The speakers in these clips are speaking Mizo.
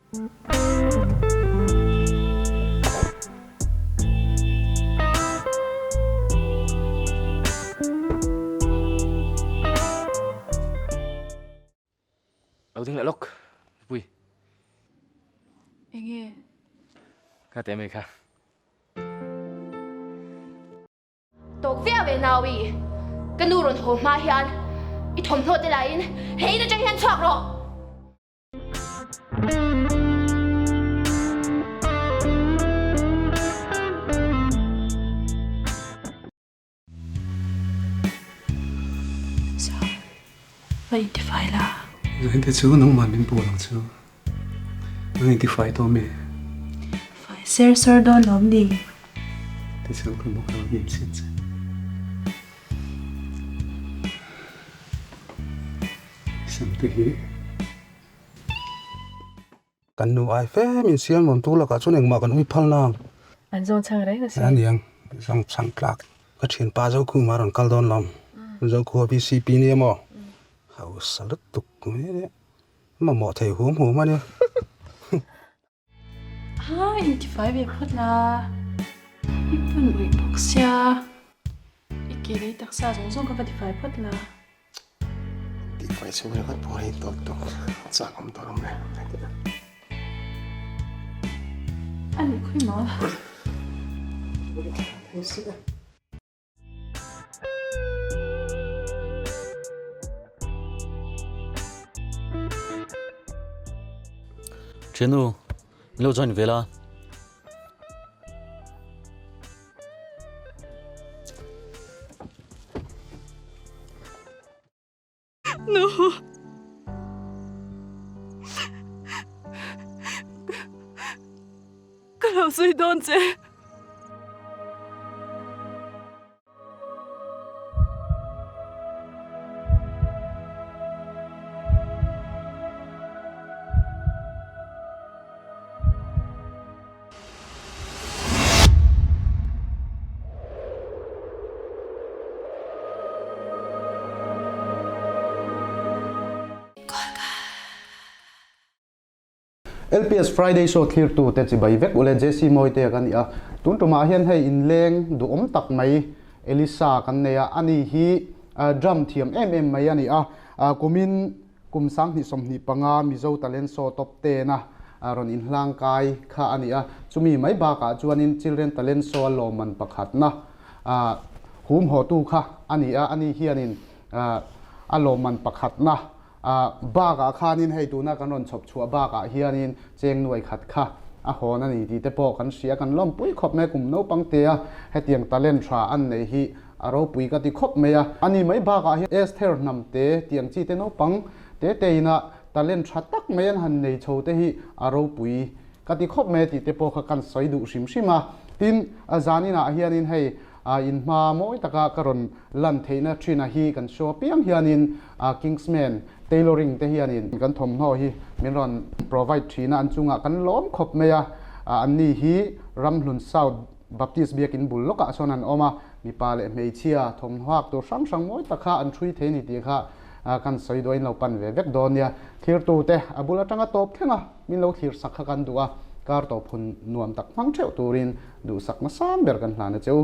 Lo ding leh lawk pui. Enge? Kha te mai kha. Tawk viau e Naui, ka nu rawn haw hma hian i thawmhnaw te laiin he in atang hian chhuak rawh. Va intifai la. Zain te chu nangman min pawl ang chu. Nang intifai tawh mi? Fai ser sawr dawn lawm ni. Ti chuan ka mawk lo hnim sin che. Sam te hi. Kan nu ai fe min siam nuam tu lakah chuan engmah kan ui phal nang. An zawng chhang reng a si. A niang, zawng chhang tlak. Ka thianpa Zokhuma a rawn kal dawn lo. Zokhua VCP nia maw? Hausa lutuk mai ania. Mamawh thei hum hum a nia. Ha, intifai ve phawt la. I phun uih bawk sia. I ke lei taksa zawng zawng kha va tifai phawt la. Tihfai chhung ringawt pawh hi tawp tawp chak awm tawh lo mai. A nih khawi maw? Thiannu, min lo join ve la. Nu. Ka lo zui dawn che. LPS Friday Show thlirtu te chibai vek ule JC Mawite ka ni a. Tun tumah hian hei inleng duhawm tak mai Elisa kan nei a, ani hi drum thiam em em mai a ni a. Kumin Kum 2025 Mizo Talent Show Top Ten a rawn inhlang kai kha a ni a, chumi mai bakah chuanin Children Talent Show a lawmman pakhatna hum hawtu kha a ni a, ani hianin a lawmman pakhatna bakah khanin hei tuna kan rawn chhawp chhuah bakah hianin cheng nuai khat kha a hawn a ni tih te pawh kan hria, kan lawmpui khawp mai kum naupang tea hetiang talent tha an neih hi A ropui ka ti khawp mai a. Ani mai bakah hian Esther hnam te tiang chi te naupang te te ina talent tha tak mai an han nei chho te hi a ropui ka ti khawp mai a tih te pawh kha kan sawi duh hrim hrim a. Tin, a zaninah hianin hei inhma mawi taka ka rawn lan theihna thin a hi kan show apiang hianin Kingsman Tailoring te hianin kan thawmhnaw hi min rawn provide thin a, an chungah kan lawm khawp mai a. Anni hi Ramhlun South Baptist biakin bul lawkah sawn an awm a, mipa leh hmeichhia thawmhnuak tur hrang hrang mawi tak kha an hrui thei a ni tih kha kan sawi duain lo pan ve vek dawn nia. Thlirtute a bul atanga tawp thleng a, min lo thlir sak kha kan duh a, kar tawp hun nuam tak hmang theuh turin duhsak hmasang ber kan hlan a che u.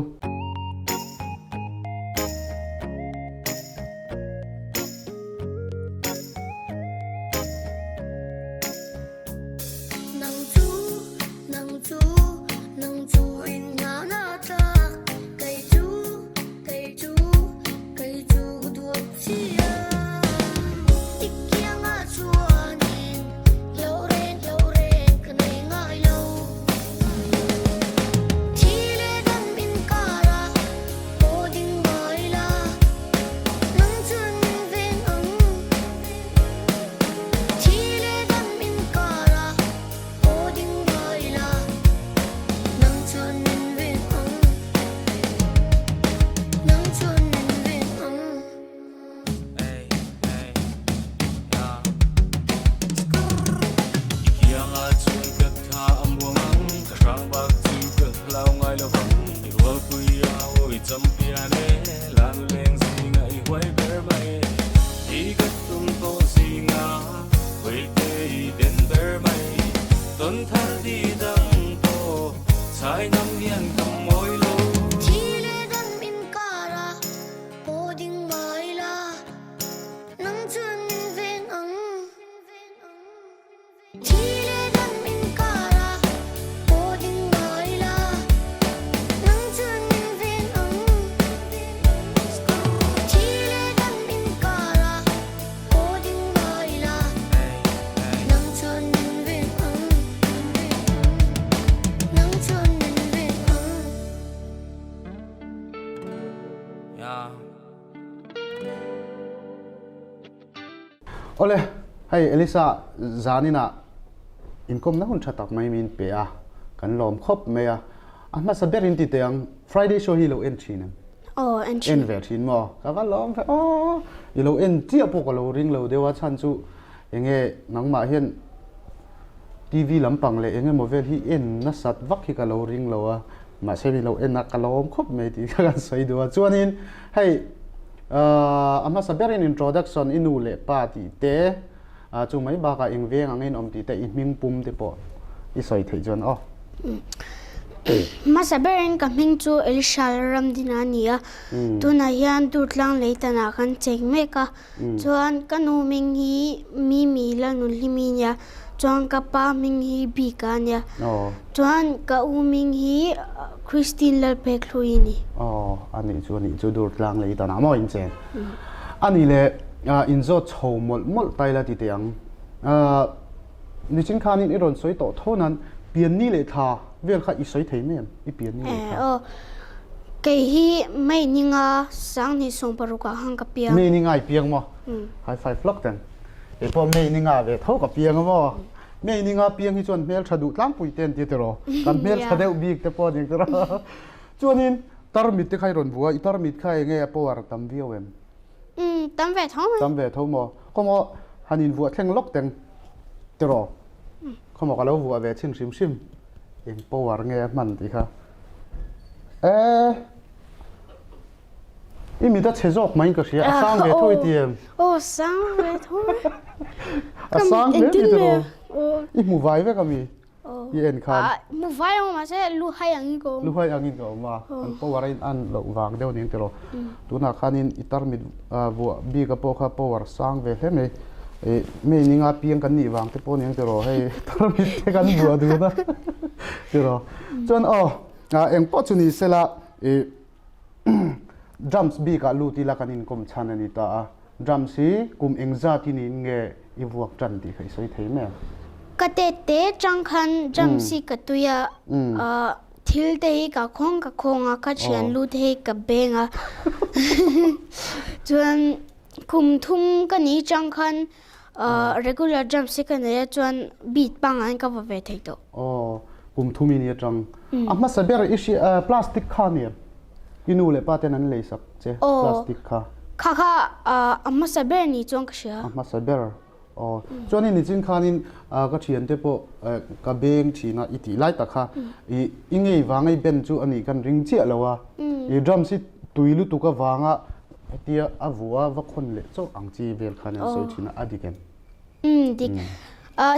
Awle, hei Elisa zaninah inkawmna hun tha tak mai min pe a, kan lawm khawp mai a. A hmasa ber in ti teh ang, Friday show hi i lo en thin em? Aw, en thin. En ve thin maw? Ka va lawm ve aw. I lo en chiah pawh ka lo ring lo deuh a, chhan chu enge nangmah hian TV lampang leh eng emaw vel hi en nasat vak hi ka lo ring lo a, mahse mi lo en a ka lawm khawp mai tih kha kan sawi duh a. Chuanin hei a hmasa berin introduction i nu leh pa tih te, chu mai bakah eng veng angin awm tih te i hming pum te pawh i sawi theih chuan aw. Hmasa berin ka hming chu Elisha Ramdina a ni a, tunah hian Durtlang Leitanah kan cheng mek a. Chuan ka nu hming hi Mimi Lalnunhlimi a nia, chuan ka pa hming hi Bika a nia, chuan ka u hming hi Christine Lalpekhlui a ni. Aw, a nih chu a nih chu Durtlang Leitanah maw in chen? A nih leh inzawt chho mawlh mawlh ta ila ti teh ang. Nichin khanin i rawn sawi tawh tho nan pianni leh thla vel kha i sawi thei mai em? I pianni leh thla. Aw, kei hi May ninga sanghnih sawmparuk ah khan ka piang. May ninga i piang maw? High five hlawk teng. Kei pawh May ninga ve tho ka piang a maw? May ninga piang hi chuan hmeltha duh tlangpui te an ti tiraw? Kan hmeltha deuh bik te pawh a ni tiraw? Chuanin tarmit te kha i rawn vua a, i tarmit kha enge a power tam viau em? Umm, tam ve tho mai. Tam ve tho maw? Khaw maw han invuah thleng lawk teng tiraw? Khaw maw ka lo vuah ve chhin hrim hrim eng power nge a hman tih kha. Ee, i mit a chhe zawk mai in ka hria, a sang ve tho i ti em? Aw, sang ve tho mai. A sang hle mai tiraw? I hmu vai vek a mi? I en khan. Mu vai ang mahse lu hai angin ka awm. Lu hai angin ka awm a. An power a in an loh vang deuh aniang tiraw. Tunah khanin i tarmit vuah bik a pawh kha power sang ve hle mai. May ninga piang kan nih vang te pawh aniang tiraw hei tarmit te kan vuah dun a tiraw. Chuan aw eng pawh chu ni sela i drums bikah lut ila kan inkawm chhan a ni ta a. Drums hi kum engzat i niin nge i vuak tan tih kha i sawi thei mai ang? Ka tette tang khan drums hi ka tui a, thil te hi ka khawng ka khawng a, ka thian lu te hi ka beng a. Chuan kum thum ka nih tang khan regular drums hi ka nei a, chuan beat pangaiin ka va ve thei tawh. Aw, kum thum i ni atang. A hmasa ber i hria plastic kha a ni em? I nu leh pa ten an lei sak che plastic kha. Kha kha a hmasa ber ni chuan ka hria. A hmasa ber. Aw. Chuan i nichin khanin ka thiante pawh ka beng thin a i tih lai tak kha i i ngei vanga i ben chu a nih kan ring chiah lo a. I drums hi tui lutuk avanga hetia a vua va khawn leh chauh ang chi vel khan an sawi thin a, a dik em? Umm dik.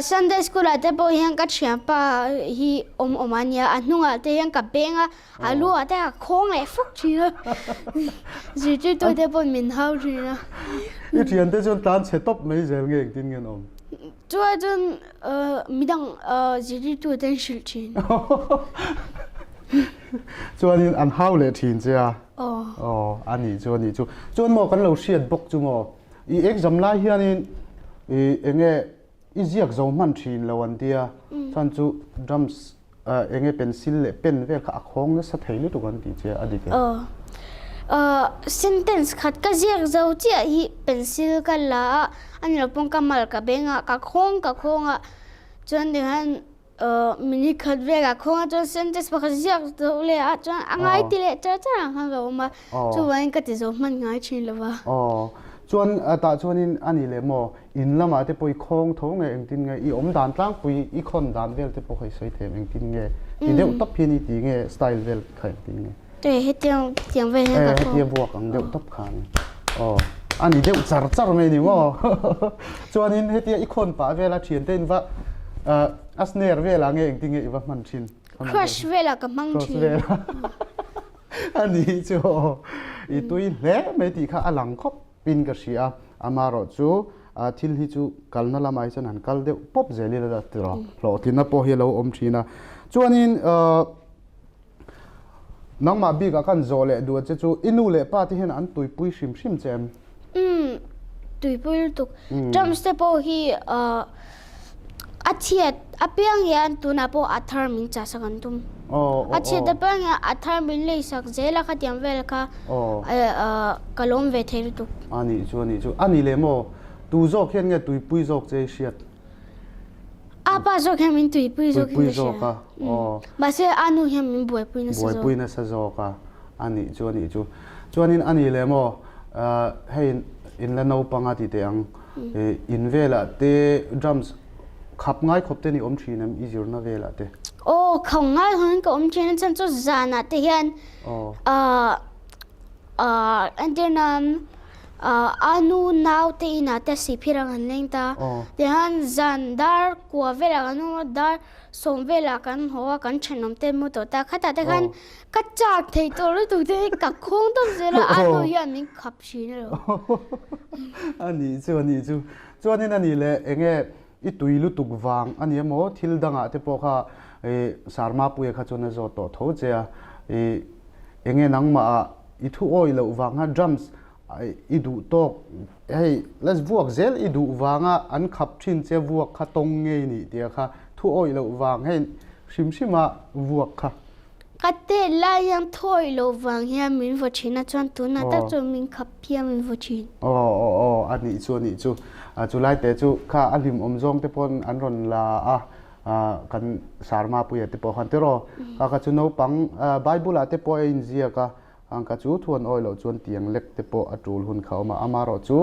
Sunday school ah te pawh hian ka thianpa hi awm awm a nia, a hnungah te hian ka beng a, a lu ah te ka khawng leh fawk thin a, zirtirtu te pawh min hau thin a. I thiante chuan tlan chhe tawp mai zel nge engtin nge an awm? Chuai chuan midang zirtirtu te an hrilh thin. Chuanin an hau leh thin che a. Aw a nih chu a nih chu. Chuan maw kan lo hriat bawk chu maw? I exam lai hianin i enge i ziak zo hman thin lo an tia, chuan chu drums enge pencil leh pen vel kha a khawng nasa thei lutuk an tih che a dik em? Aw, sentence khat ka ziak zo chiah hi pencil ka la a, a ni lo pawn ka mal ka beng a, ka khawng ka khawng a, chuan tihian Minute khat velah khawnga chuan sentence pakhat ziak zo leh a chuan a ngai ti leh char char ang khan ka awm a, chuvangin ka ti zo hman ngai thin lo va. Aw, chuan tah chuanin a ni leh maw, in lamah te pawh i khawng tho nge engtin nge, i awm dan tlangpui i khawn dan vel te pawh kha i sawi thei em engtin nge, ti deuh tawp hian i ti nge style vel kha engtin nge. Te hetiang hetiang vel hian ka khawng. Hetia vuak ang deuh tawp kha ani. Aw, a ni deuh char char mai ni maw. Chuanin hetia i khawn pah vela thiante in va. A snare velah nge engtin nge i va hman thin? Crush velah ka hmang thin. Cross velah. A nih chu aw. I tui hle mai tih kha a lang khawp in ka hria a. Amarawh chu thil hi chu kalna lamah hi chuan han kal deuh pawp zel ila tiraw. Hlawhtlinna pawh hi a lo awm thin a. Chuanin Nangmah bikah khan zawh leh duh che chu i nu leh pa te hian an tuipui hrim hrim che em? Umm, tuipui lutuk. Drums te pawh hi a chhiat apiang hian tunah pawh a thar min chahsak an tum. A chhiat apiang hian a thar min leisak zel a khatiang vel kha ka lawm ve thei lutuk. A nih chu a nih chu. A ni leh maw? Tu zawk hian nge tuipui zawk che i hriat? A pa zawk hian min tuipui zawk in Tuipui ka hria. zawk a, aw. Mahse a nu hian min buaipui nasa zawk. Buaipui nasa zawk a, a nih chu a nih chu. Chuanin a ni leh maw, hei in la naupang a ti teh ang, in velah te drums khap ngai khawp te ni awm thin em i zirna velah te? Aw, khap ngai khawp in ka awm thin a, chuan chu zanah te hian Entir nan a nu nau te inah te sihphir ang an leng ta. Tihian zan dar kua velah kan awm a, dar sawm velah kan haw a, kan thenawm te mu tawh ta. Khatah te khan ka chak thei tawh lutuk te hi ka khawng tawp zel a, a nu hian min khap thin a lo. A nih chu, a nih chu. Chuanin a nih leh eng nge i tui lutuk vang a ni emaw thil dangah te pawh kha Sarmapuia kha chuan a zawt tawh tho che a, i Enge nangmah ah i thu awih loh vanga drums i duh tawk hei let's vuak zel i duh vanga an khap thin che vuak kha tawng ngei nih tia kha thu awih loh vang hei hrim hrim a vuak kha. Ka tet lai hian thu awih loh vang hian min vaw thin a chuan tunah tak chuan min khap hian min vaw thin. Aw aw aw a nih chu a nih chu chu lai te chu kha a hlim awm zawng te pawn an rawn la a kan Sarma puia te pawh khan tiraw ka kha chu naupang Bible ah te pawh a inziak a ang kha chu thu an awi loh chuan tiang lek te pawh a tul hun kha a awm a amarawh chu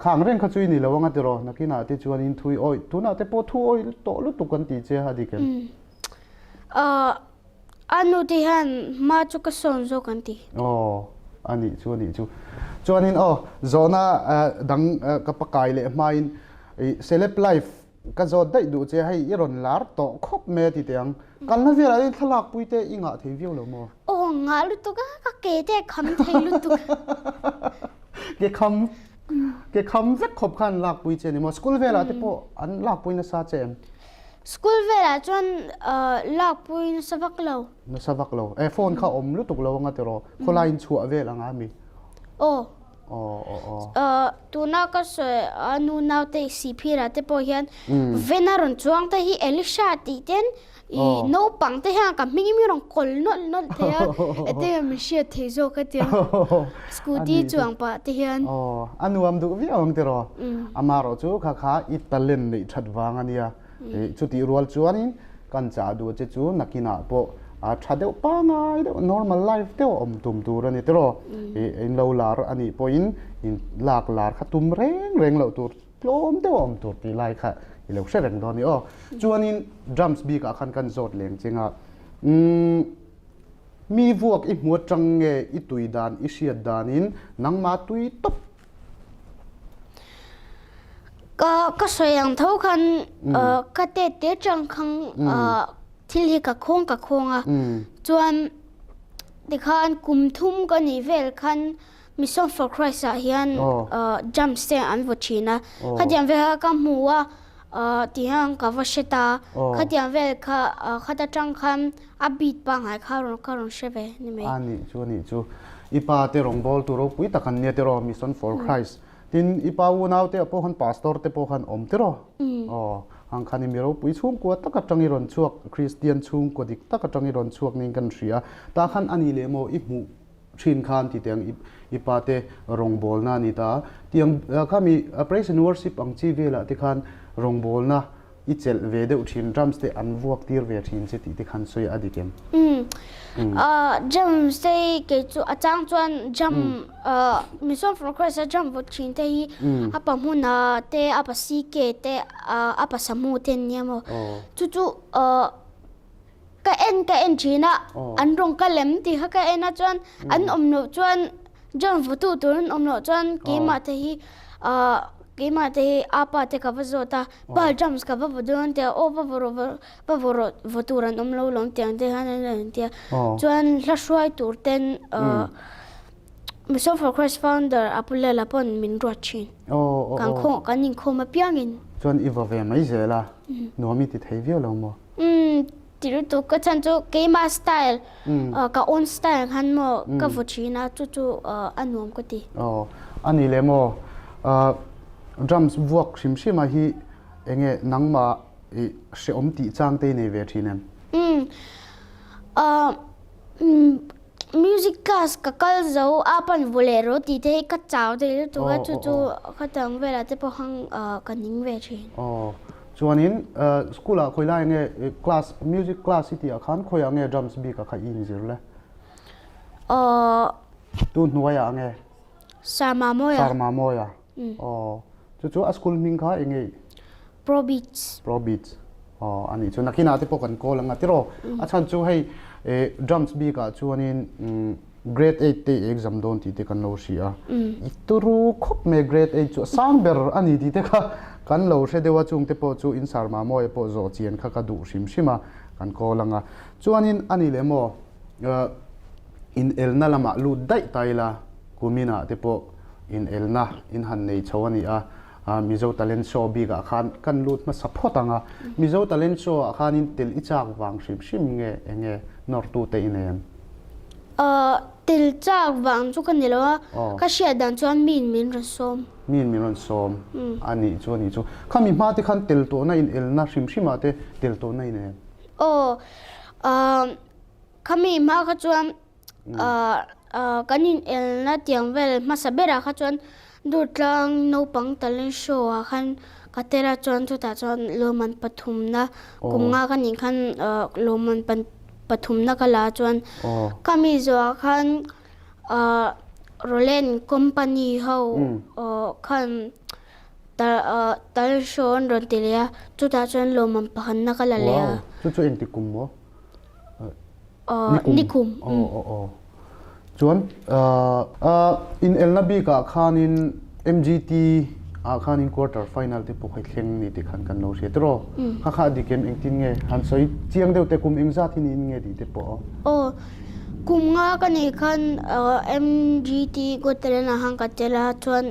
kha ang reng kha chu i ni lo anga tiraw nakinah te chuan in thui awi tunah te pawh thu awi tawh lutuk an ti che a dik em? A nu te hian hma chu ka sawn zawk an ti. Aw a nih chu a nih chu chuanin aw zawhna dang ka pakai leh hmain celeb life Ka zawt daih duh che hei i rawn lar tawh khawp mai a ti teh ang. Kalna velah hian thlalak pui te i ngah thei viau lo maw? Aw ngah lutuk a, ka ke te kham thei lutuk. Ke kham ke kham vek khawp khan lak pui che ni maw? School velah te pawh an lak pui nasa che em? School velah chuan lak pui nasa vak lo. Nasa vak lo. E phone kha awm lutuk lo anga tiraw? Khawlaiin chhuah vel anga mi? Aw. Aw Tuna ka sawi a nu naute Sihphira te pawh hian Vena rawn chuang te hi Elisha tih ten i naupang te hian ka hming hi rawn kawl nawlh nawlh thei a, ete hian min hriat thei zawk a tia scooty chuang pah te hian. Aw a nuam duh viau ang tiraw? Amarawh chu kha kha i talent neih that vang a nia. Chutih rual chuanin kan chah duh che chu nakinah pawh a tha deuh pangai deuh normal life deuh a awm tum tur a ni tiraw. In lo lar a nih pawhin in lak lar kha tum reng reng loh tur tlawm deuh a awm tur tih lai kha i lo hre reng dawn a ni aw. Chuanin drums bikah khan kan zawt leng cheng a, umm mi vuak i hmu atang nge i tui dan i hriat danin nangmah tui tawp Ka ka sawi ang tho khan ka tet te tang khan thil hi ka khawng ka khawng a chuan tikhan kum thum ka nih vel khan Mission for Christ ah hian jumps te an vaw thin a khatiang vel kha ka hmu a tihian ka va hre ta khatiang vel kha khata tang khan a beat pangngai kha ka rawn hre ve ni mai. A nih chu a nih chu. I pa te rawngbâwl tu ropui tak an nia tiraw Mission for Christ. Tin i pa unau te ah pawh khan pastor te pawh khan awm tiraw. Aw ang khan i mi ropui chhungkua tak atang i rawn chhuak Kristian chhungkua dik tak atang i rawn chhuak niin kan hria. Tah khan a nih leh maw i hmuh thin khan ti teh ang i pa te rawngbâwlna a ni ta. Tiang khami praise and worship ang chi velah te khan rawngbâwlna I chelh ve deuh thin, drums te an vuak tir ve thin che tih te khan sawi a dik em? Umm. Drums te hi kei chu a chang chuan drum Mission for Christ a drum vawt thin te hi a pa hmuna te a pa CK te a pa Samu te an nia maw? Chu chu ka en ka en thin a an rawn kal em tih kha ka en a chuan an awm loh chuan drum vawtu tur an awm loh chuan keimah te hi. keimah te hi apa te ka va zawt a, pa drums ka va vaw dawn tia aw va vaw rawh va vaw rawh vaw tur an awm lo lawm tiang te hian an rawn ti a. Chuan hla hruai tur ten Mission for Christ founder Apulela pawn min ruat thin. Kan khawm kan inkhawm apiangin. Chuan i vaw ve mai zel a, nuam i ti thei viau lo maw? Umm ti lutuk ka chhan chu keimah style ka own style khan maw ka vaw thin a chu chu a nuam ka ti. Aw a ni le maw drums vuak hrim hrim a hi enge nangmah i hrehawm tih chang te i nei ve thin em? Umm Music class ka kal zo a pan vaw leh rawh tih te hi ka chau thei lutuk a chu chu khatiang velah te pawh khan ka ning ve thin. Aw chuanin school ah khawi lai nge class music class i tih ah khan khawiah nge drums bik ah kha i inzir le? Aw. Tu hnuaiah nge? Sarmamawia. Sarmamawia. Aw chu chu a school hming kha eng nge? Pro Beats. Pro Beats. Aw a nih chu nakinah te pawh kan call anga tiraw. A chhan chu hei drums bikah chuanin grade 8 te exam dawn tih te kan lo hria a. I turu khawp mai grade 8 chu a sang ber a ni tih te kha kan lo hre deuh a chung te pawh chu in sarma mawi pawh zawh chian kha ka duh hrim hrim a kan call anga. Chuanin a ni leh maw in elna lamah lut daih ta ila kuminah te pawh in elna in han nei chho a ni a. Mizo Talent Show bikah khan kan lut hmasa phawt ang a, Mizo Talent Show ah khanin tel i chak vang hrim hrim nge eng nge nawrtute i nei em? Tel chak vang chu ka ni lo a, ka hriat dan chuan miin min rawn sawm. Miin min rawn sawm a nih chu a nih chu. Khami hma te khan tel tawhna in elna hrim hrim ah te tel tawhna i nei em? Aw, khami hma kha chuan Kan inelna tiang vel hmasa berah kha chuan Durtlang naupang talent show ah khan ka tel a chuan chutah chuan lawmman pathumna kum nga ka nih khan lawmman pathumna ka la chuan ka mi zawhah khan Roland company ho khan talent show an rawn ti leh a chutah chuan lawmman pakhatna ka la leh a. Chu chu engti kum maw? Nikum. Aw aw aw. Chuan inelna bikah khanin MGT ah khanin quarter final te pawh kha thleng ni tih khan kan lo hria tiraw. Kha kha a dik em engtin nge han sawi chiang deuh te kum engzat hi niin nge tih te pawh. Aw kum nga ka nih khan MGT Got Talent ah khan ka tel a chuan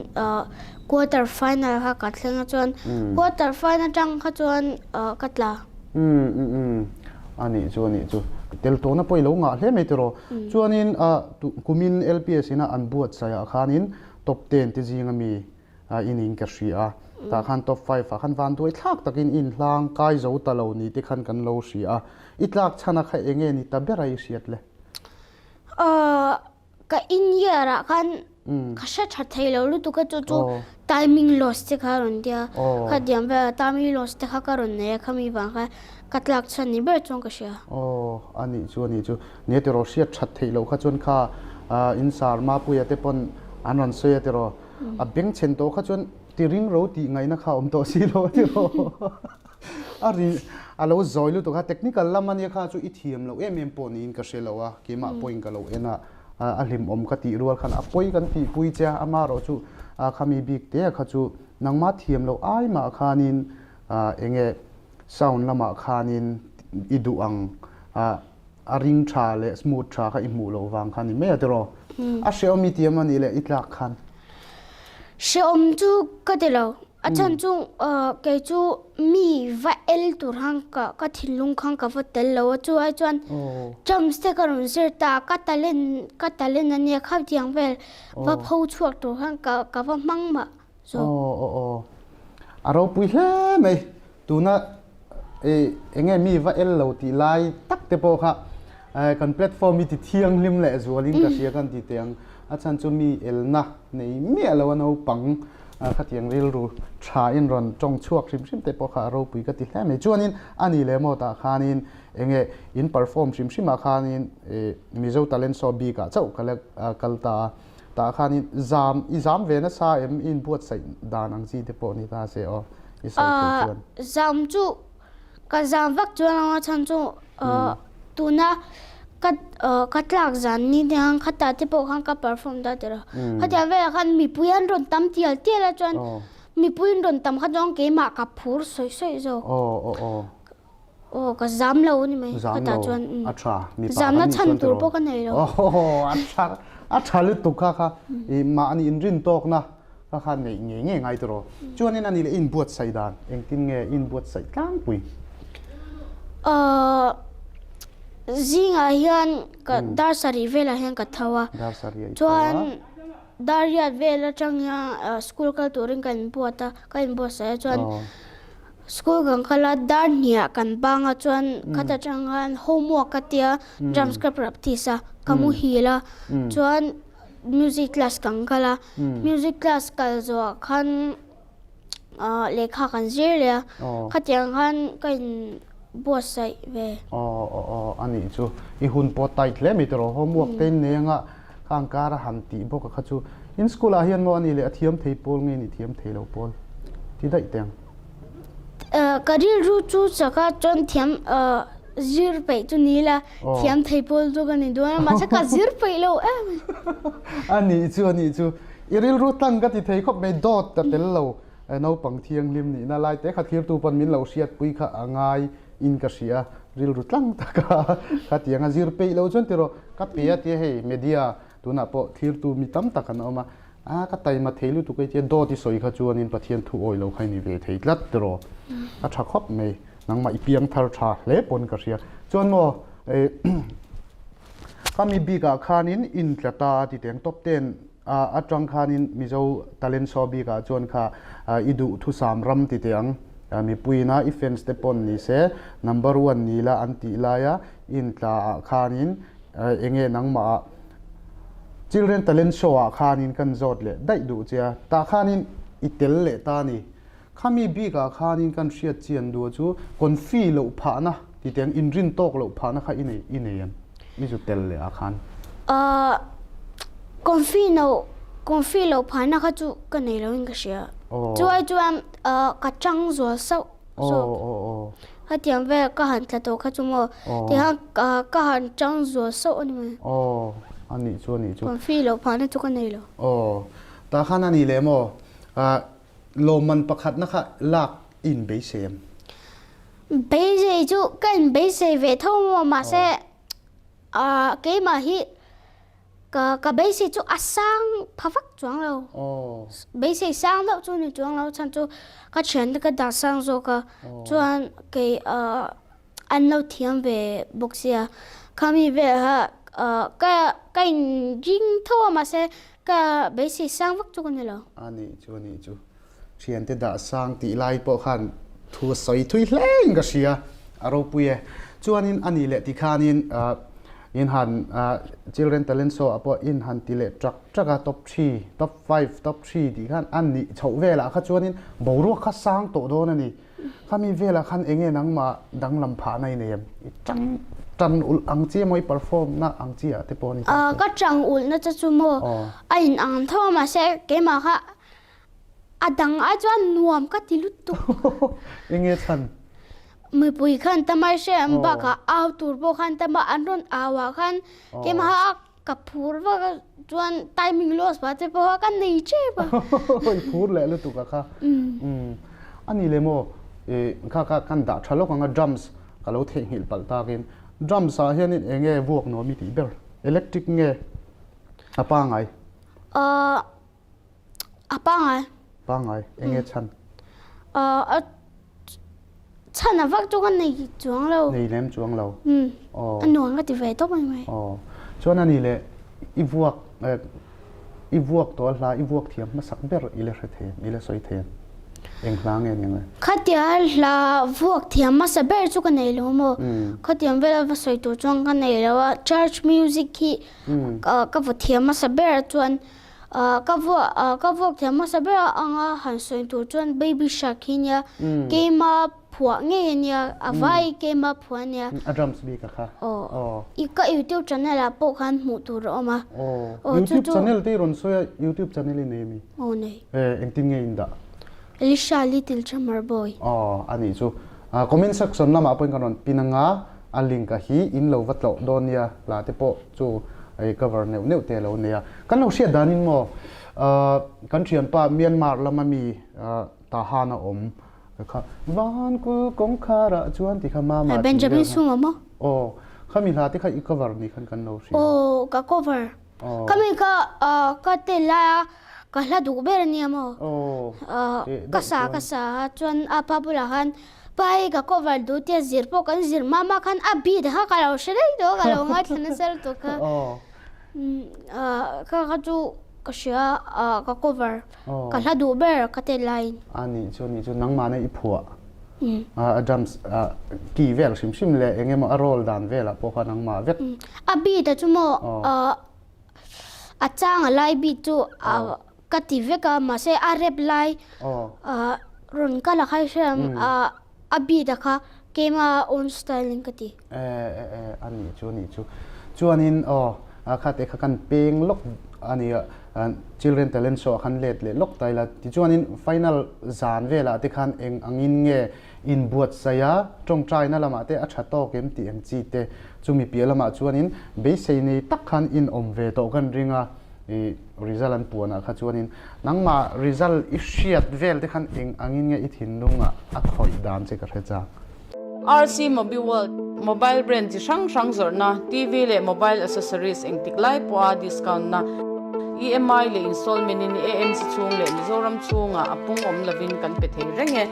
quarter final kha ka thleng a chuan quarter final atang kha chuan ka tla. Umm umm umm a nih chu a nih chu. Tel tawhna pawh i lo ngah hle mai tiraw. Chuanin ah kumin LPS ina an buatsaih ah khanin top 10 te zinga mi in in ka hria a. Tah khan top 5 ah khan vanduai thlak takin i inhlang kai zo ta lo ni te khan kan lo hria a. I tlak chhan a kha enge ni ta ber a i hriat le? Ka in year ah khan ka hre tha thei lo lutuk a chu chu timing loss te kha a rawn tia kha diam vel a timing loss te kha ka rawn nei a khami vang khan ka tlak chhan ni ber chuan ka hria. Aw a nih chu a nih chu nia tiraw hriat that theih loh kha chuan kha in sar Mapuia te pawn an rawn sawi a tiraw a bengchhen tawh kha chuan ti ring ro tih ngaihna kha a awm tawh si lo a tiraw a ri a lo zawi lutuk a technical lam ania kha chu i thiam loh em em pawh niin ka hre lo a keimah pawhin ka lo en a a hlimawm ka tih rual khan a pawi kan tihpui che a amaherawh chu khami bik te kha chu nangmah thiam loh ai mah khanin eng nge sound lamah khanin i duh ang a ring tha leh smooth tha kha i hmuh loh vang kha ni mai a tiraw a hrehawm i tiam a nih leh i tlak khan. Hrehawm chu ka ti lo. A chhan chu kei chu mi va el tur khan ka ka thinlung khan ka va tel lo a, chu ai chuan drums te ka rawn zir ta a, ka talent ka talent a nia khatiang vel va pho chhuak tur khan ka ka va hmang mah zawk. Aw aw aw a ropui hle mai tuna eng nge mi va el lo tih lai tak te pawh kha kan platform hi ti thianghlim leh zualin ka hria kan ti teh ang a chhan chu mi elna nei miah lo a naupang Khatiang rilru tha in rawn tawng chhuak hrim hrim te pawh kha a ropui ka ti hle mai. Chuanin a ni leh maw tah khanin enge in perform hrim hrim ah khanin Mizo Talent Show bik ah chauh ka la kal ta a. Tah khanin zam i zam ve nasa em i inbuatsaih dan ang chi te pawh ni ta se aw i sawi thei chuan. Zam chu Ka zam vak chuan anga chhan chu tuna ka ka tlak zan ni te khan khata te pawh khan ka perform ta tir a. Khatiang velah khan mipui an rawn tam tial tial a chuan. mipui in rawn tam kha chuan keimah ka phur sawi sawi zawk. Aw aw aw. Aw ka zam lo a ni mai. Zam Khatah lo chuan a tha mipa zamna kan nih chhan chuan tur tiraw. pawh ka nei lo. Aw a tha a tha lutuk kha kha i mahni inrin tawkna kha kha neih ngei ngei ngai tiraw. Chuanin a ni leh i inbuatsaih dan engtin nge i inbuatsaih tlangpui? Aw zingah hian ka dar sarih velah hian ka tho a. Dar sarih a i tho a. Chuan dar riat vel atang hian school kal turin ka inbuat a ka inbuatsaih a chuan School kan kal a, dar hniah kan bang a chuan khata tang khan homework ka tia drums ka practice a, ka muhil a, chuan music class kan kal a, music class kal zawhah khan ah lehkha kan zir leh a, khatiang khan ka in buatsaih ve. Aw aw aw a nih chu i hun pawh tight hle mai tiraw homework te in nei anga khang kar a han tih bawk a kha chu in school ah hian maw a nih leh a thiam thei pawl nge ni thiam thei lo pawl ti daih teh ang. Ka rilru chu chaka chuan thiam zir peih chu ni ila thiam thei pawl chu ka ni dawn a mahse ka zir peih lo em. A nih chu a nih chu i rilru tlang ka ti thei khawp mai dawt ka tel lo naupang thianghlim nihna lai te kha thirtu pawn min lo hriatpui kha a ngai in ka hria rilru tlang taka khatiang a zir peih lo chuan tiraw ka pe a tia hei media tunah pawh thirtu mi tam tak an awm a A ka taima thei lutuk ei tia dawt i sawi kha chuanin Pathian thu awi lo kha i ni ve thei tlat tiraw? A tha khawp mai. Nangmah i piang thar tha hle pawn ka hria. Chuan maw ka mi bikah khanin in tla ta a ti teng top ten atang khanin Mizo talent show bikah chuan kha i duh thusam ram ti teh ang mipuiina i fans te pawn ni se number one ni la an tih laia in tla ah khanin enge nangmah ah Children Talent Show ah khanin kan zawt leh daih duh che a, tah khanin i tel leh ta a ni. Khami bik ah khanin kan hriat chian duh chu confi loh phahna ti teng inrin tawk loh phahna kha i nei i nei em? I zu tel leh ah khan. Ahh confi no confi loh phahna kha chu ka nei lo in ka hria. Chu ai chuan ka chang zual sauh. So hetiang vel ka han tla tawh kha chu maw tihian ka han chang zual sauh a ni mai. Aw a nih chu a nih chu. Confi loh phahna chu ka nei lo. Aw tah khan a nih leh maw lawmman pakhatna kha lak i inbeisei em? Beisei chu ka inbeisei ve tho maw mahse keimah hi Ka ka beisei chu a sang pha vak chuang lo. Beisei sang deuh chu ni chuang lo chhan chu ka thiante ka dah sang zawk a chuan kei an lo thiam ve bawk sia. Khami vel kha ka ka in ring tho a mahse ka beisei sang vak chu ka ni lo. A nih chu a nih chu. Thiante dah sang tih lai pawh khan thu a sawi thui hle in ka hria, a ropui e. Chuanin a nih leh ti khanin in han Children Talent Show ah pawh in han ti leh trak trak a, top three, top five, top three tih khan a nih chhoh velah kha chuanin boruak kha sang tawh dawn a ni. Khami velah khan enge nangmah danglam phahna i nei em? I tang tan ulh ang chi emaw i perform na ang chi ah te pawh a ni ta. Ka tang ulhna che chu maw a in ang tho a mahse keimah kha A dang ai chuan nuam ka ti lutuk. Enge chhan? Mipui khan tamai hre an bakah au tur pawh khan tama an rawn au ah khan keimaha ka phur vak a chuan timing loss pah te pawh ka nei tep a. I phur leh lutuk a kha. A ni le maw kha kha kan dah tha lawk ang a drums ka lo theihnghilh palh takin drums ah hianin enge vuak nuam i tih ber? Electric nge a pangai? A pangai. Pangai. Enge chhan? A chhan a vak chu ka nei chuang lo. Nei lem chuang lo. A nuam ka ti ve tawp mai mai. Chuan ani le i vuak i vuak tawh a hla i vuak thiam hmasak ber i la hre thei em? I la sawi thei em? Eng hla nge ni ang e? Khatia hla vuak thiam hmasa ber chu ka nei lo maw? Khatiang vela va sawi tur chuan ka nei lo a. Church music hi ka vaw thiam hmasa ber chuan Ka vuah ka vuak thiam hmasa ber a anga han sawi tur chuan baby shark hi nia keima phuah ngei a nia a vai keima phuah a nia. A drums bik a kha. Aw i ka youtube channel ah pawh khan hmuh tur a awm a. Aw youtube channel te i rawn sawi a youtube channel i nei a mi? Aw nei. Engtin nge in dah? Elisha little drummer boy. Aw a nih chu comment section lamah pawhin kan rawn pin anga a link a hi in lo va tlawh dawn nia hla te pawh chu. I cover neuh neuh te lo nei a. Kan lo hriat danin maw kan thianpa Myanmar lama mi Tahan a awm kha Van kul kawngkhar ah chuan ti kha mama tih Benjamin Sum a maw? Aw khami hla te kha i cover ni khan kan lo hria. Aw ka cover. Khami kha ka tel lai a ka hla duh ber a nia maw? Ka sa ka sa a chuan a pa bulah khan Pa hei ka cover duh tia zir pawh kan zir mama khan a beat kha ka lo hre daih tawh a ka lo ngaithla nasa lutuk kha. Kha kha chu ka hria ka cover ka hla duh ber ka tel laiin. A nih chu nih chu nangmahna i phuah a drums key vel hrim hrim leh eng emaw a roll dan velah pawh kha nangmah vek. A beat a chu maw a chang a lai beat chu Ka ti vek a, mahse a rep lai rawn kal a kha i hria em? A beat a kha keima own style in ka ti. E e e a nih chu a nih chu. Chuanin aw kha te kha kan peng lawk a ni a, Children Talent Show ah khan let leh lawk ta ila. Tichuanin final zan velah te khan eng angin nge inbuatsaih a, tawngtaina lamah te a tha tawk em tih ang chi te chumi piah lamah chuanin beisei nei tak khan in awm ve tawh kan ring a. I result an puanah kha chuanin nangmah result i hriat vel te khan eng angin nge i thinlungah a khawih dan che ka hre chak. RC Mobiworld, Mobile brand chi hrang hrang zawrhna, TV leh mobile accessories engtik lai pawha discount na, EMI leh installment in AMC chhung leh Mizoram chhungah a pung awm lovin kan pe thei reng e.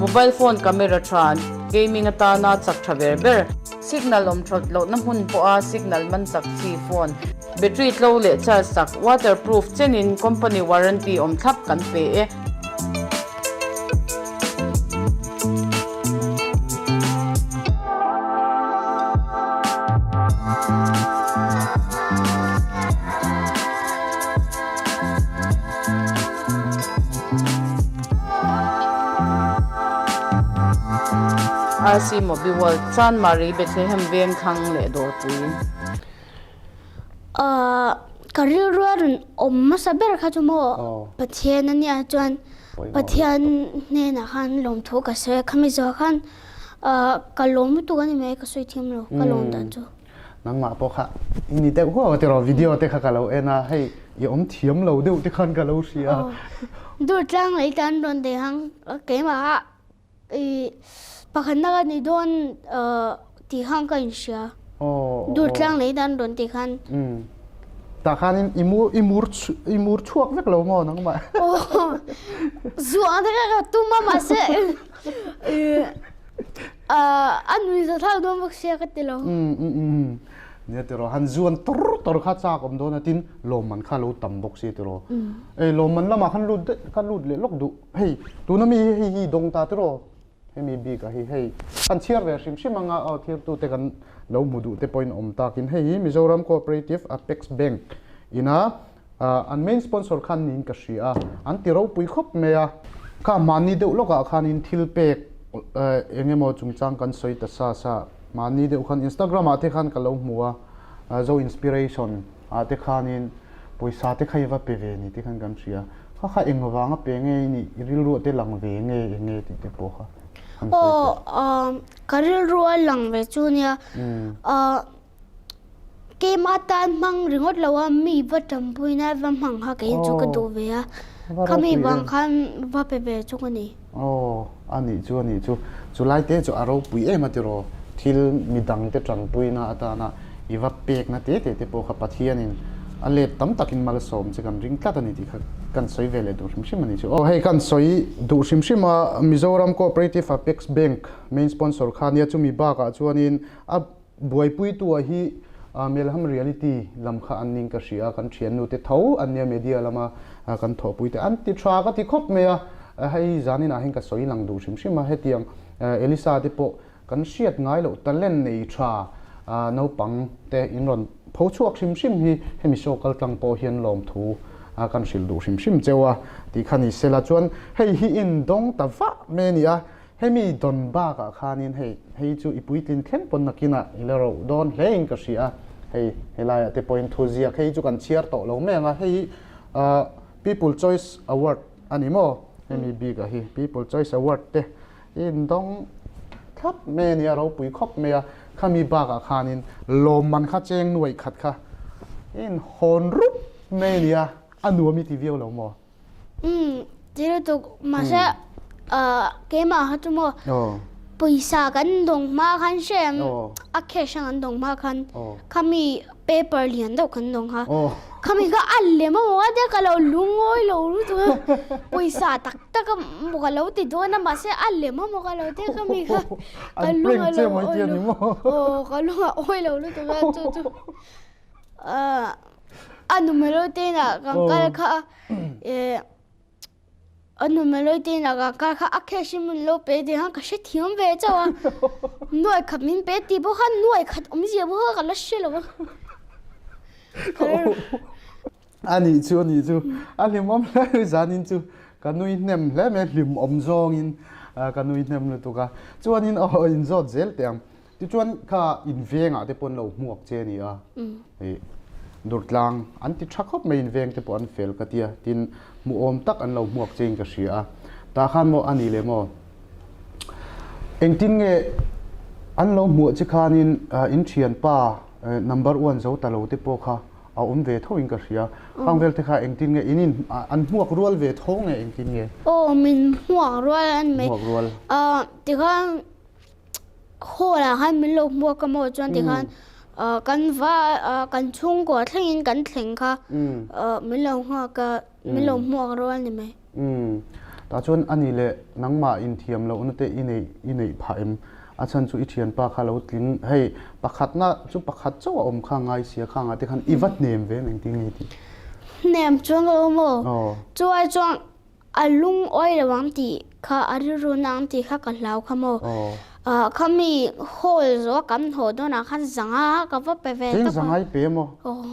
Mobile phone camera tha, gaming atana chak tha ber ber, signal awm that lohna hmun pawha signal man chak chi phone, battery tlo leh charge chak, waterproof chenin company warranty awm thlap kan pe e. RC Mobiworld, Chanmari, Bethlehem Vengthlang leh Dawrpui. Ka rilru a rawn awm hmasa ber kha chu maw Pathian a nia chuan Pathian hnenah khan lawmthu ka sawi a, khami zawh khan ka lawm lutuk a ni mai ka sawi thiam lo ka lawm dan chu. Nangmah pawh kha i ni deuh huau a tiraw video te kha ka lo en a, hei i awm thiam lo deuh te khan ka lo hria. Durtlang lei tan rawn daih ang keimah a I pakhatna ka ni dawn tih khan ka inhria. Durtlang lei dan rawn tih khan. Tah khanin i mur i mur i mur chhuak vek lo maw nangmah? Zuah te kha ka tum a mahse a nui za thlak dawn bawk sia ka ti lo. Nia tiraw han zuan tor tor kha chak awm dawn a tin lawmman kha lo tam bawk sia tiraw. Ei lawmman lamah khan lut daih ka lut leh lawk duh. Hei tuna mi hi hei hi dawng ta tiraw hemi bik ah hi hei kan chhiar ve hrim hrim anga aw thirtute kan lo hmu duh te pawhin awm takin hei hi Mizoram Cooperative Apex Bank ina an main sponsor khan niin ka hria a an ti ropui khawp mai a. Kha mahni deuh lawkah khanin thil pek eng emaw chungchang kan sawi ta sa sa mahni deuh khan Instagram ah te khan ka lo hmu a Zo Inspiration ah te khanin pawisa te kha i va pe ve ni te khan kan hria. Kha kha eng vanga pe nge i nih? I rilru ah te lang ve nge eng nge tih te pawh kha an sawi teh. Aw, ka rilru a lang ve chu nia. Keimah tan hmang ringawt lo a, mi va tanpuina va hmang kha kei chu ka duh ve a. Khami vang khan va pe ve chu ka ni. Aw, a nih chu a nih chu. Chu lai te chu a ropui em a tiraw? Thil midang te tanpuina atana i va pekna te te te pawh kha Pathianin a let tam takin malsawm che kan ring tlat a ni tih kha kan sawi ve leh duh hrim hrim a ni chu. Aw hei kan sawi duh hrim hrim a, Mizoram Cooperative Apex Bank main sponsor kha nia chumi bakah chuanin a Buaipuitua hi Melham Reality lam kha an ning ka hria a, kan thiannu te tho an nia media lama kan thawhpui te an ti tha ka ti khawp mai a, hei zanin ah hian ka sawi lang duh hrim hrim a, hetiang Elisa te pawh kan hriat ngai loh talent nei tha naupang te in rawn pho chhuak hrim hrim hi hemi show kal tlang pawh hian lawmthu kan hrilh duh hrim hrim cheu a tih kha ni sela chuan hei hi in dawng ta vah mai a ni a. Hemi dawn bakah khanin hei hei chu i puitlin thleng pawn nakinah i la roh dawn hle in ka hria a, hei helaiah te pawhin thu ziak hei chu kan chhiar tawh lo mai ang a, hei hi People Choice Award a ni maw? Hemi bik ah hi People Choice Award te i indawng thlap mai a nia, ropui khawp mai a. Khami bakah khanin lawmman kha cheng nuaih khat kha i inhawn rup mai a nia, a nuam i ti viau lo maw? Umm ti lutuk mahse keimah kha chu maw pawisa kan dawng hma khan hre em a cash a kan dawng hma khan khami paper lian deuh kan dawng kha khami kha a lem a maw tia ka lo lungawi lo lutuk a pawisa tak tak a maw ka lo ti dawn a mahse a lem a maw ka lo tia khami kha ka lung a lo awi lo aw ka lung a awi lo lutuk a chu chu. A numero te inah kan kal kha a numero te inah kan kal kha a cash in min lo pe tih khan ka hrethiam ve chauh a, nuai khat min pe tih pawh khan nuai khat awmzia pawh kha ka la hre lo a. A nih chu a nih chu a hlimawm hle mai zanin chu ka nui hnem hle mai hlimawm zawngin ka nui hnem lutuk a chuanin aw inzawt zel teh ang. Tichuan kha invengah te pawh an lo hmuak che a ni a, ih Durtlang an ti tha khawp mai inveng te pawh an fel ka tia, tin hmuhawm tak an lo hmuak chein ka hria a, tah khan maw a ni le maw? Engtin nge an lo hmuah che khanin in thianpa number one zo ta lo te pawh kha a awm ve tho in ka hria, khang vel te kha engtin nge in in an hmuak rual ve tho nge engtin nge? Aw min hmuak rual a ni mai, Hmuak rual. Tikhan Hall ah khan min lo hmuak a maw chuan tikhan kan va kan chhungkaw thlengin kan thleng kha min lo nghak a min lo hmuak rual ni mai. Umm tah chuan ani leh nangmah inthiam lohna te i neih i neih phah em? A chhan chu i thianpa kha lo tling hei pakhatna chu pakhat chauh a awm kha ngai sia khangah te khan i va hnem ve em engtin nge tih? Hnem chuan ka lo maw chuai chuan A lungawi lo ang tih kha a rilru na ang tih kha ka hlau kha maw. Khami hall zawh kan haw dawnah khan zanga ka va pe ve tawp a. Zanga i pe maw? Aw.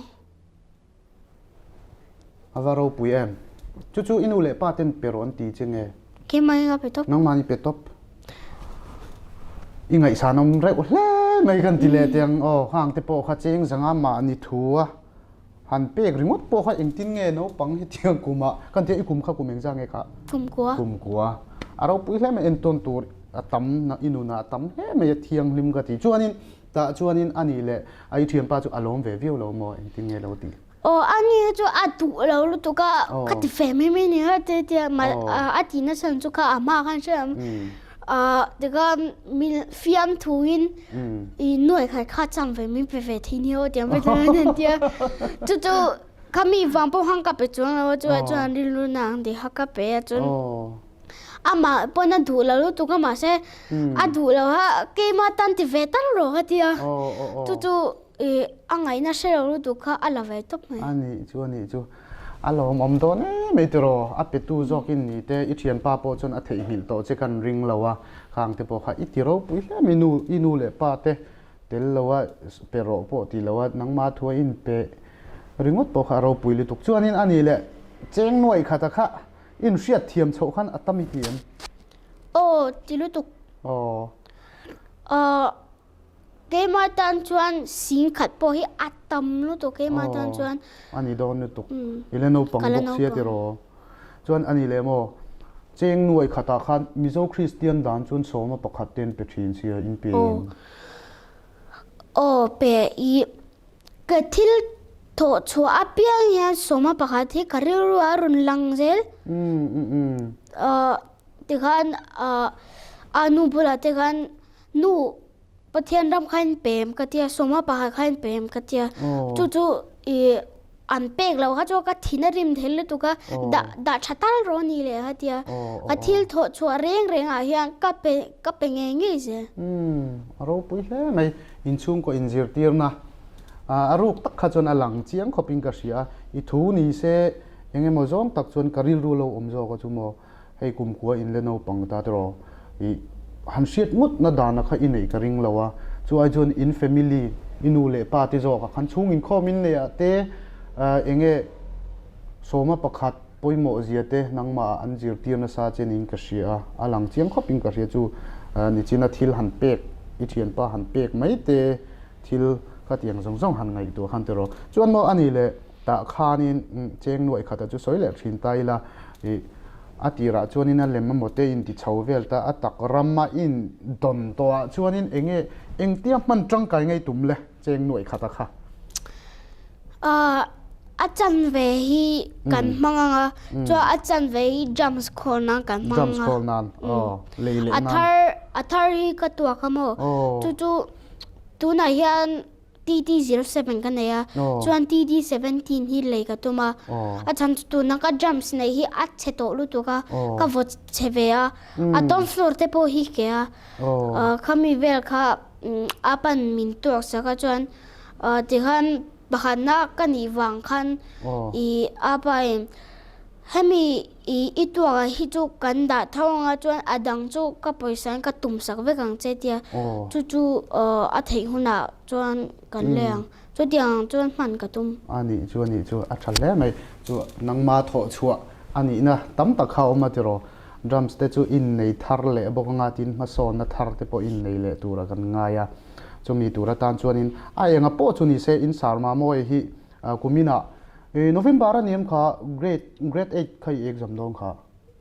A va ropui em? Chu chu i nu leh pa ten pe rawh an ti che nge? Keimah ka pe tawp. Nangmah i pe tawp. I ngaihsan awm reuh hle mai kan ti leh teh ang aw. Khang te pawh kha cheng zanga mahni thu a. Han pek ringawt pawh kha engtin nge naupang hetiang kumah kan tia i kum kha kum engzah nge kha? Kum kua. Kum kua. A ropui hle mai entawn tur a tam na i nunah a tam hle mai a thianghlim ka ti. Chuanin tah chuanin a nih leh a i thianpa chu a lawm ve viau lo maw engtin nge lo tih? Aw a ni hi chu a duh lo lutuk a ka ti fe mai mai ni kha ti tia a tih nasa chu kha a hma khan hre ang. Tikhan min fiamthuin i nuai khat kha chang ve min pe ve thei nia aw tiang ve chuan an ti a. Chu chu khami vang pawh khan ka pe chuang lo a chuan chuan rilru na ang tih kha ka pe a chuan amah pawn a duh lo lutuk a mahse a duh lo a keimah tan ti ve tal rawh ka ti a. Chu chu I a ngaihna hre lo lutuk kha a la ve tawp mai. A nih chu a nih chu. A lawmawm dawn em ei tiraw? A petu zawkin ni te, i thianpa pawh chuan a theihnghilh tawh che kan ring lo a, khang te pawh kha i ti ropui hle mai nu, i nu leh pa te tel lo a pe rawh pawh ti lo a, nangma thu a inpe ringawt pawh kha a ropui lutuk. Chuanin a nih leh cheng nuaih khata kha inhriat thiam chhoh khan a tam i ti em? Aw, ti lutuk. Aw. Aw. Keimah tan chuan sing khat pawh hi a tam lutuk keimah tan chuan. A ni dawn lutuk. I la naupang bawk sia tiraw. Chuan a ni leh maw? Cheng nuai khatah khan Mizo Kristian dan chuan sawma pakhat te an pe thin sia in pe em? Aw pe i ka thil thawh chhuah apiang hian sawma pakhat hi ka rilru a rawn lang zel. Tikhan a nu bulah te khan Nu, Pathian ram kha in pem ka tia, sawma pakhat kha in pem ka tia. Chu chu i an pek lo kha chu ka thin a rim thei lutuk a, dah dah tha tal rawh ni leh ka tia. Ka thil thawh chhuah reng reng ah hian ka pe ka pe ngei ngei zel. Umm, a ropui hle mai. Inchhungkaw inzirtirna a ruk tak kha chuan a lang chiang khawpin ka hria a. I thu ni se eng emaw zawng tak chuan ka rilru lo awm zawk a chu maw. Hei kumkhua in le naupang ta tiraw i han hriat ngawt na dana kha i neih ka ring lo a, chu ai chuan in family i nu leh pa te zawk ah khan chhung inkhawm in neih ah te eng nge sawma pakhat pawimawh zia te nangmah ah an zirtir nasa che niin ka hria a, a lang chiang khawp in ka hria chu nichina thil han pek i thianpa han pek mai te thil khatiang zawng zawng han ngaihtuah khan tiraw chuan maw a nih leh. Tah khanin cheng nuaih khata chu sawi leh thin ta ila ih a tirah chuanin a lem emaw te in ti chho vel ta a tak rama in dawn tawhah chuanin enge engtia hman tangkai ngei tum le cheng nuaih khata kha. Ahh a chanve hi kan hmang ang a chuan a chanve hi drums khawl nan kan hmang ang a. Drums khawl nan aw lei leh nan. A thar a thar hi ka tuak a maw chu chu tunah hian TD07 ka nei a, chuan TD17 hi lei ka tum a, a chhan chu tuna ka drums neih hi a chhe tawh lutuk a, ka vaw chhe ve a, a tom floor te pawh hi ke a, khami vel kha a pan min tuak sak a chuan tikhan pakhatna ka nih vang khan ih a pa in Hemi i i tuakah hi chu kan dah tho anga chuan a dang chu ka pawisa in ka tum sak vek ang che tia chu chu a theih hunah chuan kan lei ang. Chutiang ang chuan hman ka tum. A nih chu a nih chu a tha hle mai. Chu nangma thawh chhuah a nihna tam tak kha a awm a tiraw. Drums te chu innei thar leh bawk anga tin hmasawnna thar te pawh innei leh tura kan ngai a. Chumi tur atan chuanin a enga pawh chu nise in sarma mawi hi Kuminah November a ni em kha grade grade 8 kha i exam dawn kha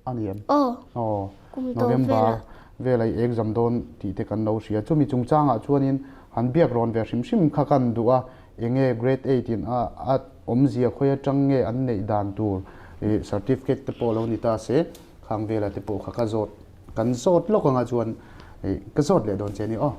a ni em? Aw. Aw. Kum tawh November vela i exam dawn tih te kan lo hria. Chumi chungchangah chuanin han biak rawn ve hrim hrim kha kan duh a, enge grade 8 in a a awmzia khawi atang nge an neih dan tur certificate te pawh lo ni ta se khang vela te pawh kha ka zawt Kan zawt lawk anga chuan ka zawt leh dawn che ni aw.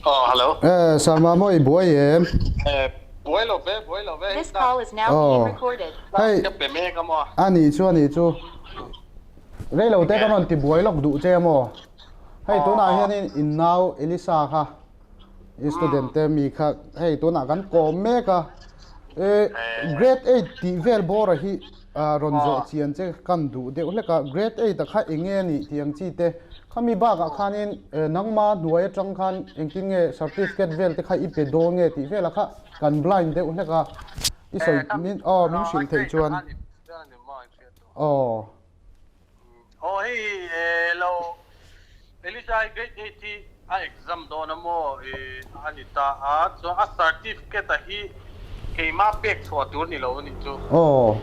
Oh, hello. Eh, Sarma maw i buai em? Eh, buai lo ve, buai lo ve. This call is now being recorded. Hei, Ka pe mek a maw? A nih chu, a nih chu. Rei lo te ka rawn ti buai lawk duh che maw? Hei, tunah hianin in nau Elisa kha I student te mi kha hei tunah kan kawm mek a, e grade 8 tih vel bawra hi rawn zawh chian che kan duh deuh hlek a, grade 8 a kha eng nge nih tih ang chi te, khami bakah khanin nangma hnuai atang khan engtin nge certificate vel te kha i pe dawn nge tih velah kha kan blind deuh hlek a, i sawi min aw min hrilh theih chuan aw. Aw hei lo Elisa hi grade 8 hi a exam dawn a maw a ni ta a chuan a certificate a hi keimah pek chhuah tur ni lo a nih chu. Aw.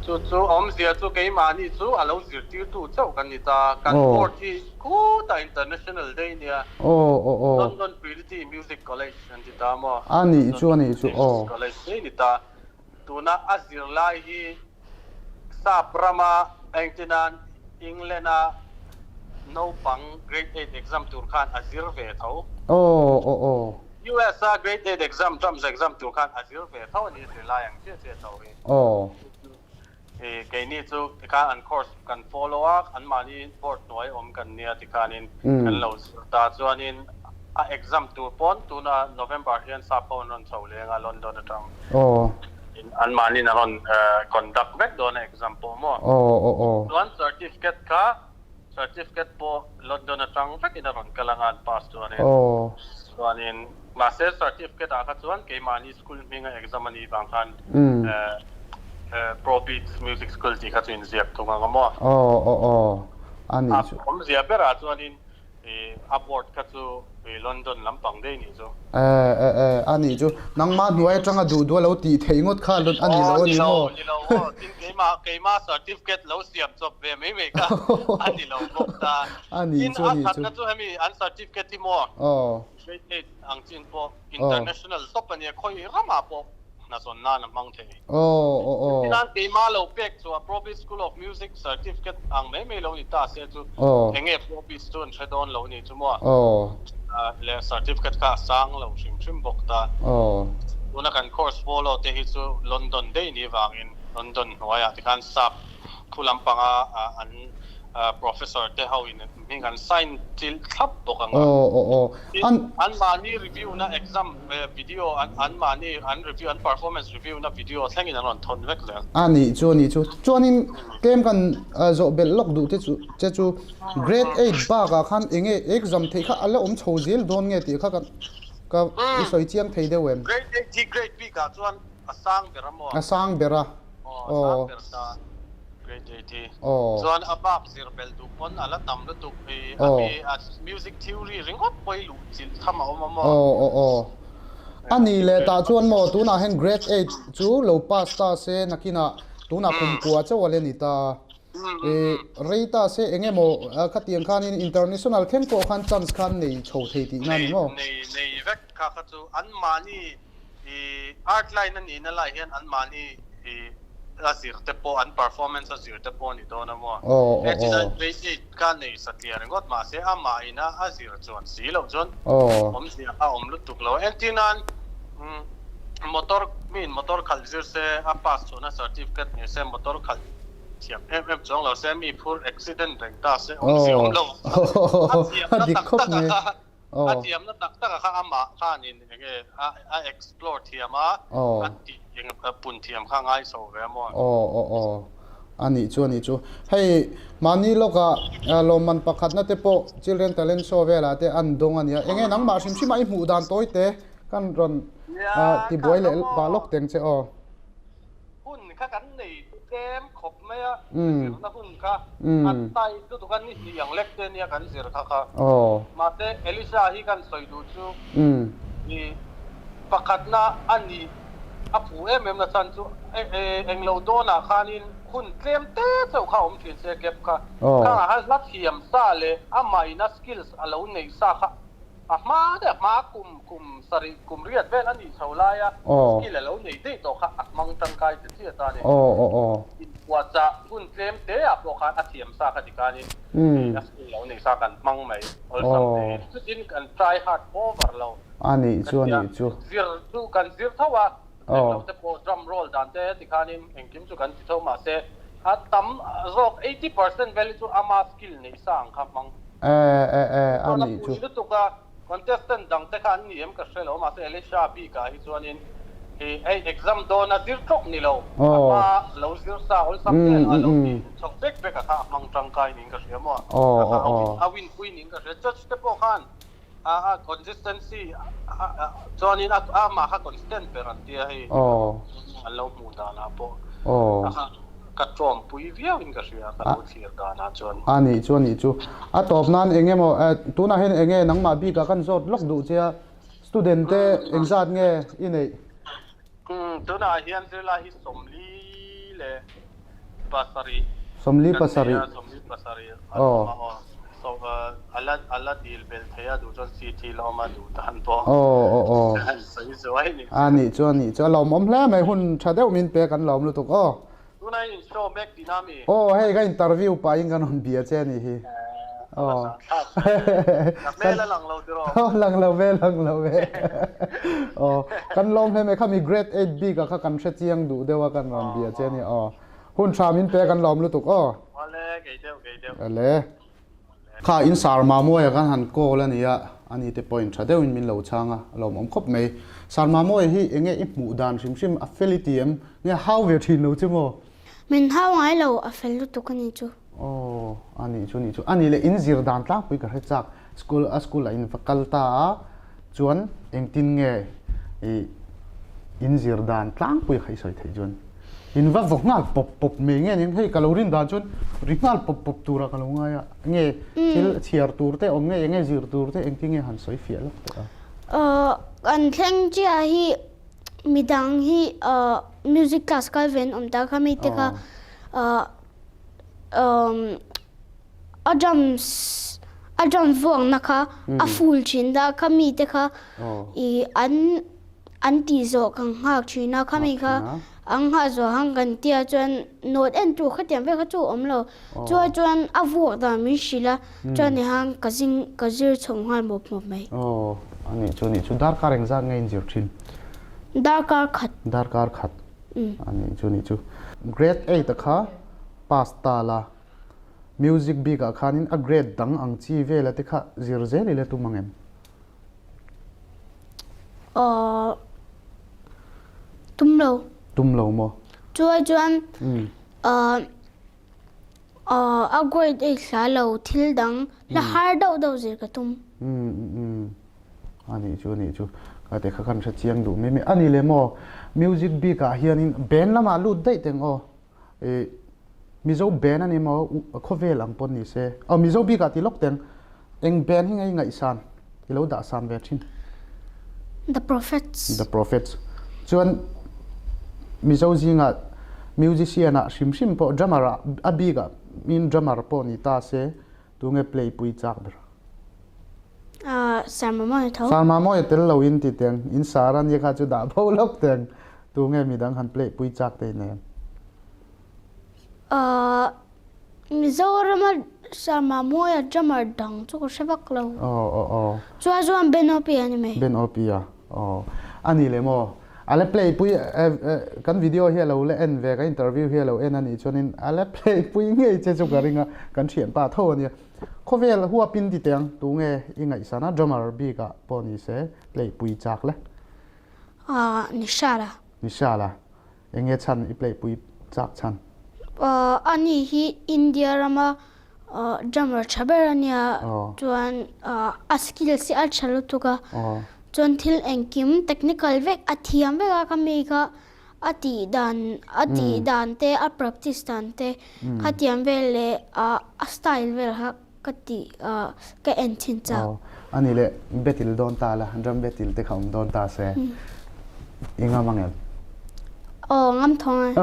Chu chu awmzia chu keimahni chu a lo zirtirtu chauh kan ni ta kan board hi khutah international day nia. Aw aw aw. London Trinity Music College an ti ta maw. A nih chu a nih chu aw. College day ni ta. Tuna a zirlai hi Sap rama engtinan England-a naupang Grade 8 exam tur khan a zir ve tho. Aw aw aw. US-a Grade 8 exam, terms exam tur khan a zir ve tho a ni, zirlai ang chiah chiah tho hi. Aw. Keini chu tikhan an course kan follow a, anmahni board hnuai awm kan nia tikhanin kan lo zir ta. Chuanin a exam tur pawn tuna November hian sap ho an rawn chho leng a London atang. Aw. Anmahniin a rawn conduct vek dawn a exam pawh maw. Aw aw aw. Chuan certificate kha certificate pawh London atang vekin a rawn kal anga an pass chuanin. Aw. Chuanin mahse certificate ah kha chuan keimahni school hminga exam a nih vang khan Pro Beats Music School tih kha chu inziak thung ang a maw. Aw aw aw. A nih chu. A awmzia berah chuanin A board kha chu London lampang daih nih chu. Eh eh eh a nih chu. Nangmah hnuai atanga duh duh a lo tih theih ngawt kha a ni lo a ni maw? Aw ni lo aw. Tin keimah keimah certificate lo siam chawp ve mai mai kha a ni lo bawk ta. A nih chu a nih chu. Tin a thatna chu hemi an certificate hi maw? Aw. Grade 8 ang chin pawh international top a nia khawi ramah pawh hnazawn nan a hmang thei. Aw aw aw. Tinan keimah lo pek chu a Probis School of Music certificate ang mai mai lo ni ta se chu eng nge Probis chu an hre dawn lo ni chu maw? Aw. Leh certificate kha a sang lo hrim hrim bawk ta. Aw. Tuna kan course follow te hi chu London daih ni vangin London hnuaiah tikhan sap thu lampanga an Professor te ho in hming an sign chilh thlap bawk ang a. Aw aw aw. Tin, an mahni review na exam video an an mahni an review an performance review na video thlengin an rawn thawn vek zel. A nih chu a nih chu. Chuanin tlem kan zawh belh lawk duh te chu che chu grade 8 bakah khan enge exam theih kha a la awm chho zel dawn nge tih kha ka ka i sawi chiang thei deuh em? Grade 8 hi grade bikah chuan a sang ber a maw? A sang ber a. Aw a sang ber ta. Grade 8 hi. Chuan a bak zir belh duh pawn a la tam lutuk i a mi a music theory ringawt pawh i luh chilh tham a awm a maw? Aw aw aw. A nih leh tah chuan maw tunah hian grade 8 chu lo pass ta se nakinah tunah kum kua chauh a le ni ta. I rei ta se eng emaw khatiang khanin international thleng pawh khan chance khan nei chho thei tihna a ni maw? Nei nei vek kha kha chu anmahni I art line a nihna lai hian anmahni i a zir te pawh an performance a zir te pawh a ni dawn a maw? Hetihlai grade 8 kha nei satliah ringawt mahse amah ina a zir chuan si loh chuan awmzia a awm lutuk lo. Entirnan motor miin motor khalh zir se a pass chhuahna certificate nei se motor khalh thiam em em chuang lo se mi phur accident reng ta se awmzia awm lo. A thiamna tak tak a kha A thiamna tak tak a kha amah khanin eng nge a explore thiam a, a tih eng pun thiam kha a ngai chho ve a maw? Aw aw aw a nih chu a nih chu. Hei mahni lawkah lawmman pakhatna te pawh Children Talent Show velah te an dawng a nia. Eng nge nangmah hrim hrim a i hmuh dan tawi te kan rawn tibuai leh pah lawk teng che aw. Hun kha kan nei tlem khawp mai a, zirna hun kha a tight lutuk a, ni hnih ang lek te nia kan zir kha kha. Mahse Elisha hi kan sawi duh chu i pakhatna a nih a phu em em na chhan chu englo dawnah khanin hun tlem te chauh kha a awm thin se gap kha. Khangah khan hla thiam sa leh amahina skills a lo neih sa kha A hma deuh hma kum kum sarih kum riat vel a nih chho laia skill a lo nei daih tawh kha a hmang tangkai ta chiah ta a ni. Inpuahchah hun tlem te ah pawh khan a thiam sa kha dik a ni. A skill lo nei sa kan hmang mai awlsam te in. Chutin kan try hard over lo. A nih chu a nih chu. Zir chu kan zir tho a, englo te pawh drum roll dan te tikhanin engkim chu kan ti tho mahse a tam zawk 80% vel hi chu ama skill neih sa ang kha hmang. E e e a nih chu. Chuan a pui lutuk a, contestant dang te kha an ni em ka hre lo mahse Elisha bik ah hi chuanin i hei exam dawn a zir tawk ni lo, a hma lo zir sa awlsam te a lo ti chho vek vek a kha a hmang tangkai niin ka hria maw, a kha a win pui niin ka hria, judge te pawh khan a a consistency chuanin a amah kha constant ber an tia hei an lo hmuh danah pawh a kha ka tawmpui viau in ka hria ka lo thlir danah chuan. A nih chu a nih chu. A tawp nan eng emaw tunah hian eng nge nangmah bikah kan zawt lawk duh che a student te engzat nge i neih? Tunah hian zirlai hi 47 kan nei a, 47 an awm a aw. So a la a la dil belh thei a duh chuan CT la awm a duh tan pawh an sawi zuai a ni. A nih chu a nih chu a lawmawm hle mai hun tha deuh min pek an lawm lutuk aw. Tunah in show mek tihna mi? Aw hei ka interview pahin kan rawn bia che a nih hi. Aw. Ka hmel a lang lo tiraw? Aw lang lo ve lang lo ve. Aw kan lawm hle mai khami grade 8 bik ah kha kan hre chiang duh deuh a kan rawn bia che a ni aw. Hun tha min pek an lawm lutuk aw. Awle kei deuh kei deuh. Awle. Kha in sar Mamuaia kan han call a nia, ani te pawhin tha deuhin min lo chhang a, a lawmawm khawp mai. Sar Mamuaia hi enge i hmuh dan hrim hrim a fel i ti em? Nge hau ve thin lo che maw? Min hau ngai lo, a fel lutuk a ni chu. Aw, a nih chu nih chu. A nih leh in zir dan tlangpui ka hre chak. School a school ah in va kal ta a, chuan engtin nge i in zir dan tlangpui kha i sawi theih chuan in va vaw nghal pawp pawp mai nge ning hei ka lo rin dan chuan ri nghal pawp pawp tura ka lo ngai a nge thil chhiar tur te awm nge enge zir tur te engtin nge han sawi fiah lawk teh a. Kan thleng chiah hi midang hi music class kal ve an awm ta kha mi te kha A drums a drum vuakna kha a full thin a khami te kha ih an an tih zawh kan nghak thin a khami kha an nghah zawh ang kan tia chuan note en tur khatiang vel kha chu a awm lo chuai chuan a vuak dan min hrilh a chuan ni khan ka zing ka zir chho nghal mawp mawp mai. Aw a nih chu a nih chu darkar engzat nge in zir thin? Darkar khat. Darkar khat a nih chu a nih chu. Grade 8 a kha pass ta la. Music bik ah khanin a grade dang ang chi vela te kha zir zel ila tum ang em? Aww tum lo. Tum lo maw? Chuai chuan a grade ei hla lo thil dang la har deuh deuh zir ka tum. Umm a nih chu a nih chu ka te kha kan hre chiang duh mai mai a ni le maw music bik ah hianin band lamah lut daih teng aw. I. Mizo band a ni maw khawvel ang pawn ni se aw Mizo bikah ti lawk teng eng band hi ngei ngaihsan i lo dah san ve thin? The Prophets. The Prophets. Chuan Mizo zingah musician ah hrim hrim pawh drummer ah a bikah min drummer pawh ni ta se tunge play pui chak ber? Sarmamawi tho. Sarmamawi tel lo in ti teng in sar a nia kha chu dah bo lawk teng tunge midang han play pui chak te nen? Mizorama Sarmamawi drummer dang chu ka hre vak lo. Aw aw aw. Chuan chuan Ben Opi a ni mai. Ben Opi a aw a ni le maw a la play pui kan video hi a lo la en ve kan interview hi a lo en a nih chuanin a la play pui ngei che chu ka ring a kan thianpa tho a nia. Khawvel huapin ti teng tunge i ngaihsan a drummer bikah pawh ni se play pui chak le. Nishala. Nishala. Enge chhan i play pui chak chhan? Ani hi India rama drummer tha ber a nia chuan a skills hi a tha lutuk a chuan thil engkim technical vek a thiam vek a ka mi kha a tih dan a tih dan te a practice dan te khatiang vel leh a style vel kha ka tih ka en thin chak. Aw ani leh betil dawn ta la drum betil te kha awm dawn ta se i ngam ang em? Aw ngam thawng e.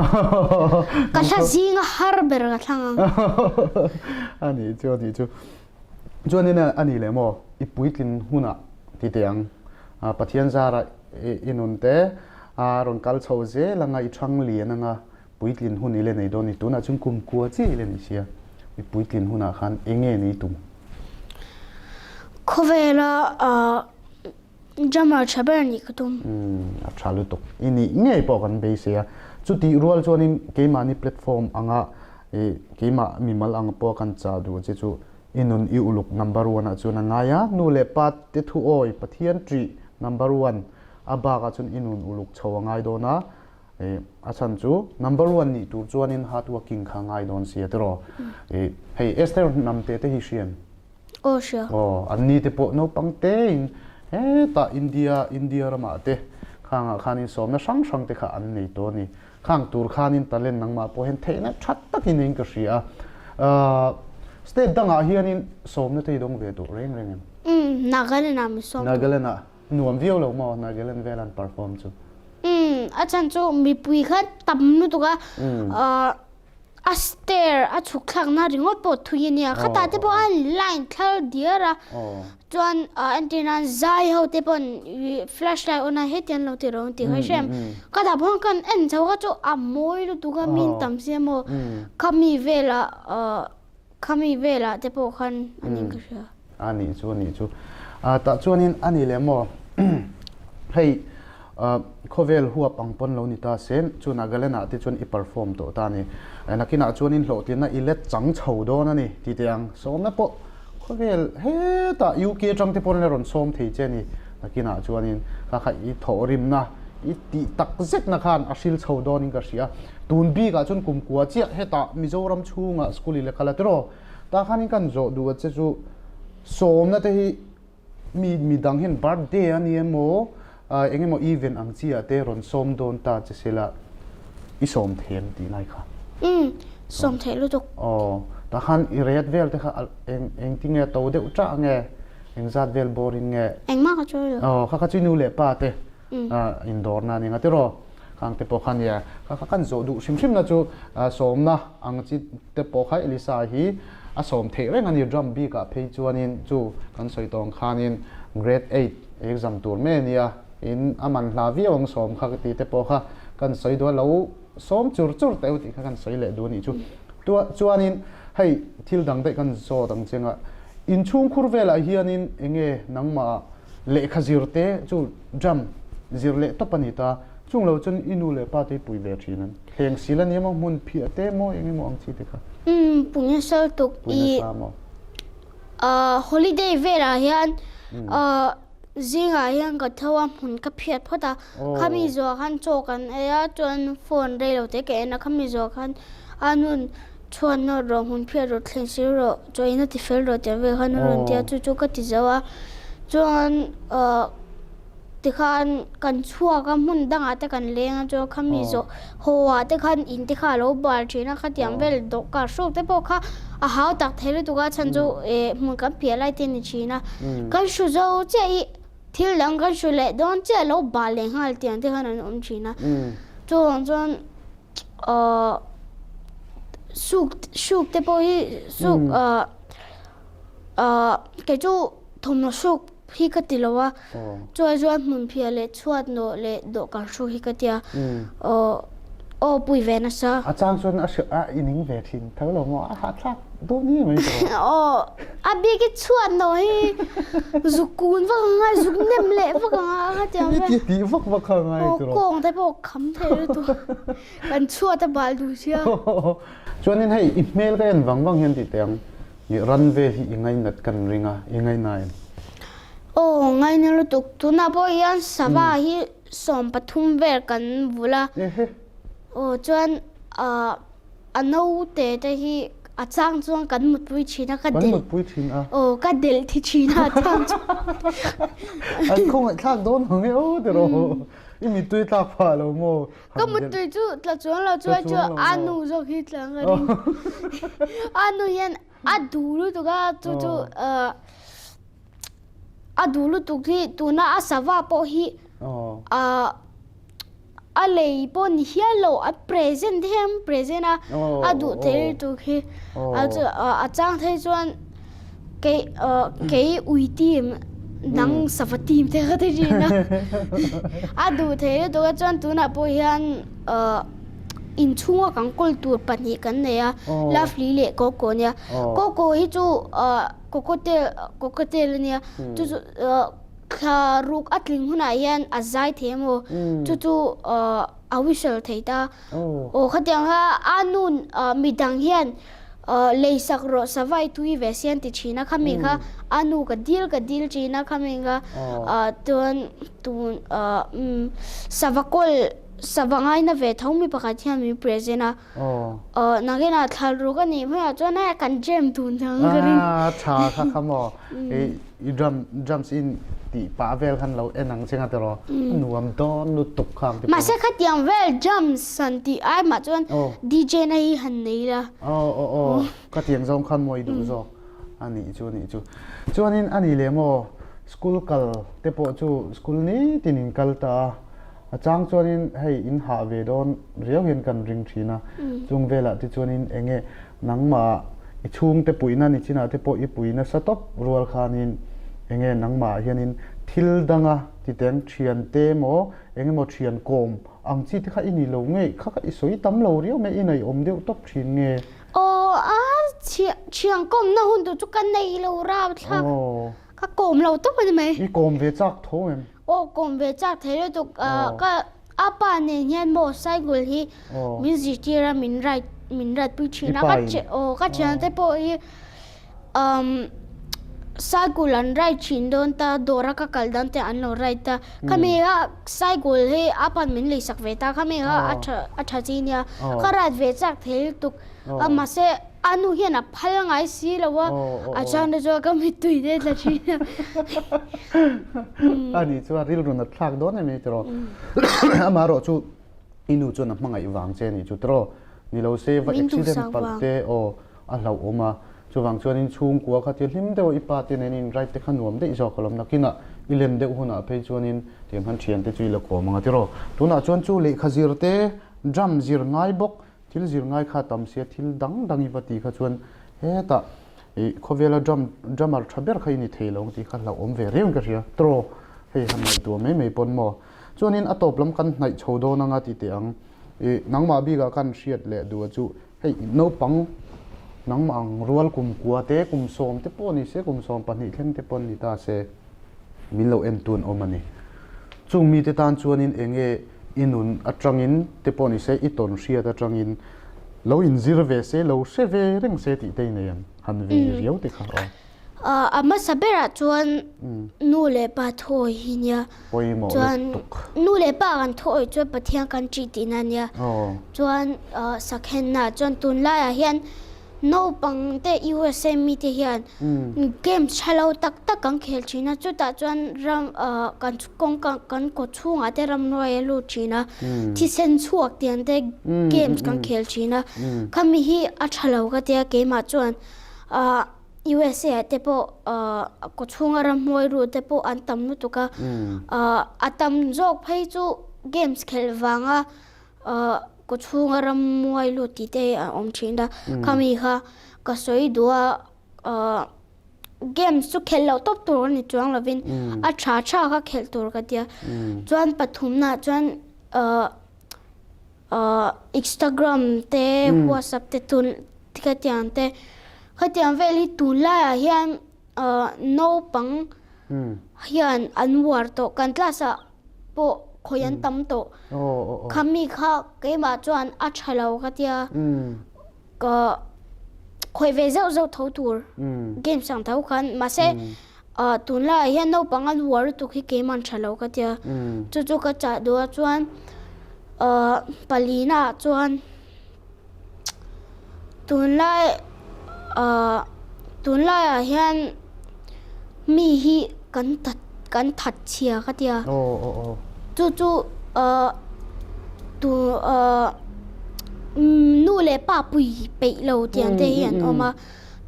Ka hla zinga har ber ka thlang ang. Ani chu ani chu. Chuanin ani leh maw i puitlin hunah ti teh ang Pathian zara i nun te a rawn kal chho zel anga i thang lian anga puitlin hun i le nei dawn ni tunah chuan kum kua chiah i le ni sia i puitlin hunah khan enge ni tum? Khawvela drummer tha ber nih ka tum. A tha lutuk. I nih ngei pawh kan beisei a. Chutih rual chuanin keimahni platform anga keimah mimal ang pawh kan chah duh che chu i nun i uluk number one ah chuan a ngai a, nu leh pa te thu awi Pathian ṭih number one a bakah chuan i nun uluk chho a ngai dawn a, a chhan chu number one nih tur chuanin hard working kha a ngai dawn sia tiraw. Hei Esther hnamte te hi hriam. Aw hria. Aw, anni te pawh naupang tein hetah India, India ramah te khangah khanin sawmna hrang hrang te kha an nei tawh a ni. Khang tur khanin talent nangmah pawh hian theihna tha takin in ka hria a. State dangah hianin sawmna te i dawng ve duh reng reng em? Umm, Nagaland ah mi sawm duh. Nagaland ah nuam viau lo maw Nagaland vel an perform chu? Umm, a chhan chu mipui kha tam lutuk a, A stair a chhuk thlakna ringawt pawh thui a nia. Khatah te pawh a line thlar diar a. Chuan entir nan zai ho te pawn flashlight on a heti an lo ti rawng tih kha i hre em. Khatah pawh kan en chho kha chu a mawi lutuk a min tam sia maw. Khami velah khami velah te pawh khan a ning ka hria. A nih chu a nih chu. Tah chuanin a ni leh maw hei khawvel huap ang pawn lo ni ta se chu Nagaland ah te chuan i perform tawh ta a ni. Nakinah chuanin hlawhtlinna i let chang chho dawn a ni ti teh ang. Sawmna pawh khawvel hetah UK atang te pawn la rawn sawm thei che a ni. Nakinah chuanin kha kha i thawhrimna i tih tak zetna khan a hril chho dawnin ka hria. Tun bikah chuan kumkua chiah hetah Mizoram chhungah school i la kal a tiraw? Tah khanin kan zawh duh a che chu sawmna te hi mi midang hian birthday a ni emaw eng emaw event ang chi ah te rawn sawm dawn ta che sela i sawm thei em tih lai kha. Umm sawm theih lutuk. Aw tah khan i ret vel te kha eng engtin nge to deuh chah nge engzat vel bawr in nge. Engmah ka chawi lo. Aw kha kha chu i nu leh pa te indawrna a ni nga tiraw. Khang te pawh kha nia, kha kha kan zawh duh hrim hrimna chu sawmna ang chi te pawh kha Elisa hi a sawm theih reng a ni. Drum bikah phei chuanin chu kan sawi tawng khanin grade eight exam tur mai a nia, in a man hla viau ang sawm kha tih te pawh kha kan sawi duh a, lo sawm chur chur teuh tih kha kan sawi leh duh a nih chu. Chuanin hei thil dang daih kan zawt ang che nga, inchhungkhur velah hianin eng nge nangmah Lehkha zir te chu drum zir leh tawp a ni ta. Chung lo chuan i nu leh pa te i pui ve thin an. Thleng sil a ni emaw, hmun phiah te maw, eng emaw ang chi te kha. Umm, pui nasa lutuk i. Pui nasa maw? Ahh holiday velah hian ahh zingah hian ka tho a, hmun ka phiat phawt a. Khami zawhah khan chaw kan ei a, chuan phone rei lo te ka en a, khami zawhah khan a nun chhuan nawt rawh, hmun phiat rawh, thleng sil rawh. Chaw in a ti fel rawh tih ang vel khan a rawn ti a, chu chu ka ti zo a, chuan ahh Tikhan kan chhuak a, hmun dangah te kan leng a, chuan khami zawh haw ah te khan in te kha a lo bal thin a, khatiang vel dawhkan hruk te pawh kha a hau tak thei lutuk a, chhan chu eh hmun kan piah lai te a ni thin a. Kan hru zo chiah hi thil dang kan hru leh dawn chiah a lo bal leh nghal tiang te khan an awm thin a. Chuvang chuan ahh suk hruk te pawh hi suk ahh ahh kei chu thawmhnaw hruk hi ka ti lo a, chuai chuan hmunphiah leh chhuat nawh leh dawhkan hru hi ka tia, aw aw pui ve nasa. A chang chuan a hrilh a i ning ve thin tho lo maw a hahthlak dawn hi mai tawh. Aw a bik i chhuat nawh hi zuk kun vak ang a zuk nem leh vak ang a ka ti ang vel. I tih vak vak kha ngai tiraw. Aw kawng te pawh kham thei lutuk kan chhuat a bal duh sia. Chuanin hei i hmel ka en vang vang hian tih teh ang. I ran vel hi i ngainat kan ring a, i ngaina em? Aw, ngaina lutuk. Tunah pawh hian sava hi 13 vel kan vulh a. Aw, chuan a naute te hi a chang chuan kan mutpui thin a, ka delh. Kan mutpui thin a? Aw, ka delh thi thin a, a chang chuan. An khawngaihthlak dawn ang e aw tiraw. I mittui tlak phah lo maw? Ka muttui chu tla chuang lo chuai chu a nu zawk hi tla ang a ring. A nu hian a duh lutuk a chu chu a duh lutuk hi tuna a sava pawh hi a lei pawh ni hial lo a present te hian present a a duh thei lutuk hi a chang thei chuan Kei kei ui team dang sava team te kha ti thin a. A duh thei lutuk a chuan tunah pawh hian inchhunga kan kawl tur pahnih kan nei a, Lovely leh Coco ania. Coco hi chu cocotail cocotail ania chu chu thla ruk a tling hunah hian a zai thei emaw chu chu a whistle thei ta. Aw khatiang kha a nu midang hian leisak rawh savai tui ve si an ti thin a khami kha a nu ka dil ka dil thin a khami kha chuan tun sava kawl sava ngaina ve tho mi pakhat hian min present a nakinah thla ruk a nih hmaiah chuan hei kan jam dun thang ka ring. A tha kha kha maw i drum drums in tih pah vel khan lo en ang che nga tiraw nuam dawn lutuk kha ang ti pawh. Mahse khatiang vel drums han tih ai mah chuan DJ na hi han nei la. Aw aw aw khatiang zawng khan maw i duh zawk a nih chu a nih chu. Chuanin a ni leh maw school kal te pawh chu school nitin in kal ta a a chang chuanin hei in hah ve dawn riau hian kan ring thin a chung velah te chuanin enge Nangmah i chhungte puihna ni chinah te pawh i pui nasa tawp rual khanin enge nangmah hianin thil danga titeng thiante emaw engemaw thian kawm ang chi te kha i ni lo nge kha kha i sawi tam lo riau mai i nei awm deuh tawp thin nge? Aw a thian kawmna hun tur chu ka nei lo rau thlak ka kawm lo tawp a ni mai. I kawm ve chak tho em? Aw kawm ve chak thei lutuk ka A pa nen hian maw cycle hi min zirtir a min ride min ride pui thin a ka aw ka thiante pawh hi umm cycle an ride thin dawn ta dawr a ka kal dan te an lo ride ta khami kha cycle hi a pa'n min leisak ve ta khami kha a tha a tha chi nia ka ride ve chak thei lutuk a mahse A nu hian a phal ngai si lo a, a chang te chuan ka mittui te tla thin a. A nih chuan rilru nat thlak dawn em ni tiraw? Amaherawh chu i nu chuan a hmangaih vang che a nih chu tiraw? Ni lo se va accident palh te aw a hlauhawm a, chuvang chuanin chhungkua kha tia hlim deuh a i pa te nen in ride te kha nuam daih zawk alawm nakinah i lem deuh hunah phei chuanin tiang khan thian te chu i la kawm ang a tiraw? Tunah chuan chu lehkha zir te drum zir ngai bawk Thil zir ngai kha tam sia thil dang dang i va ti kha chuan hetah i khawvela drum drummer tha ber kha i ni thei lo ang tih kha hlauhawm ve riau in ka hria. Tro hei han ngaihtuah mai mai pawn maw. Chuanin a tawp lam kan hnaih chho dawn anga ti teh ang. I nangmah bikah khan hriat leh duh a chu hei naupang nangmah ang rual kum kua te kum sawm te pawh ni se kum 12 thleng te pawn ni ta se min lo en tun awm a ni. Chung mite tan chuanin eng nge i nun atangin te pawh ni se, i tawn hriat atangin lo inzir ve se, lo hre ve reng se tih te i nei ang han ve riau te kha aw. A hmasa berah chuan nu leh pa thawi hi nia. Pawimawh lutuk. Chuan nu leh pa kan thawi chuan Pathian kan ṭih tihna nia. Chuan sakhenna chuan tunlaiah hian. Naupang te USA mite hian games tha lo tak tak kan khel thin a, chutah chuan ram kan kawng kan kaw chhungah te ramnuai a lut thin a, thisen chhuak tiang te games kan khel thin a, khami hi a tha lo ka tia keimah chuan USA ah te pawh kaw chhunga ramhnuai ru te pawh an tam lutuk a, a tam zawk phei chu games khelh vanga Kaw chhunga ram muai lut tih te a awm thin a, khami kha ka sawi duh a, games chu khelh loh tawp tur a ni chuang lovin a tha tha kha khelh tur ka tia. Chuan pathumnaah chuan Instagram te WhatsApp te tun khatiang te khatiang vel hi tunlaiah hian naupang hian an uar tawh kan class ah pawh khawi an tam tawh. Khami kha keimah chuan a tha lo ka tia ka khawi ve zauh zauh tho tur games ang tho khan mahse tunlaiah hian naupang an uar lutuk hi keimah an tha lo ka tia chu chu ka chah duh a chuan palina ah chuan Tunlai ah tunlaiah hian mi hi kan that kan that chhia ka tia chu chu ah tu ah nu leh pa pui peih lo tiang te hi an awm a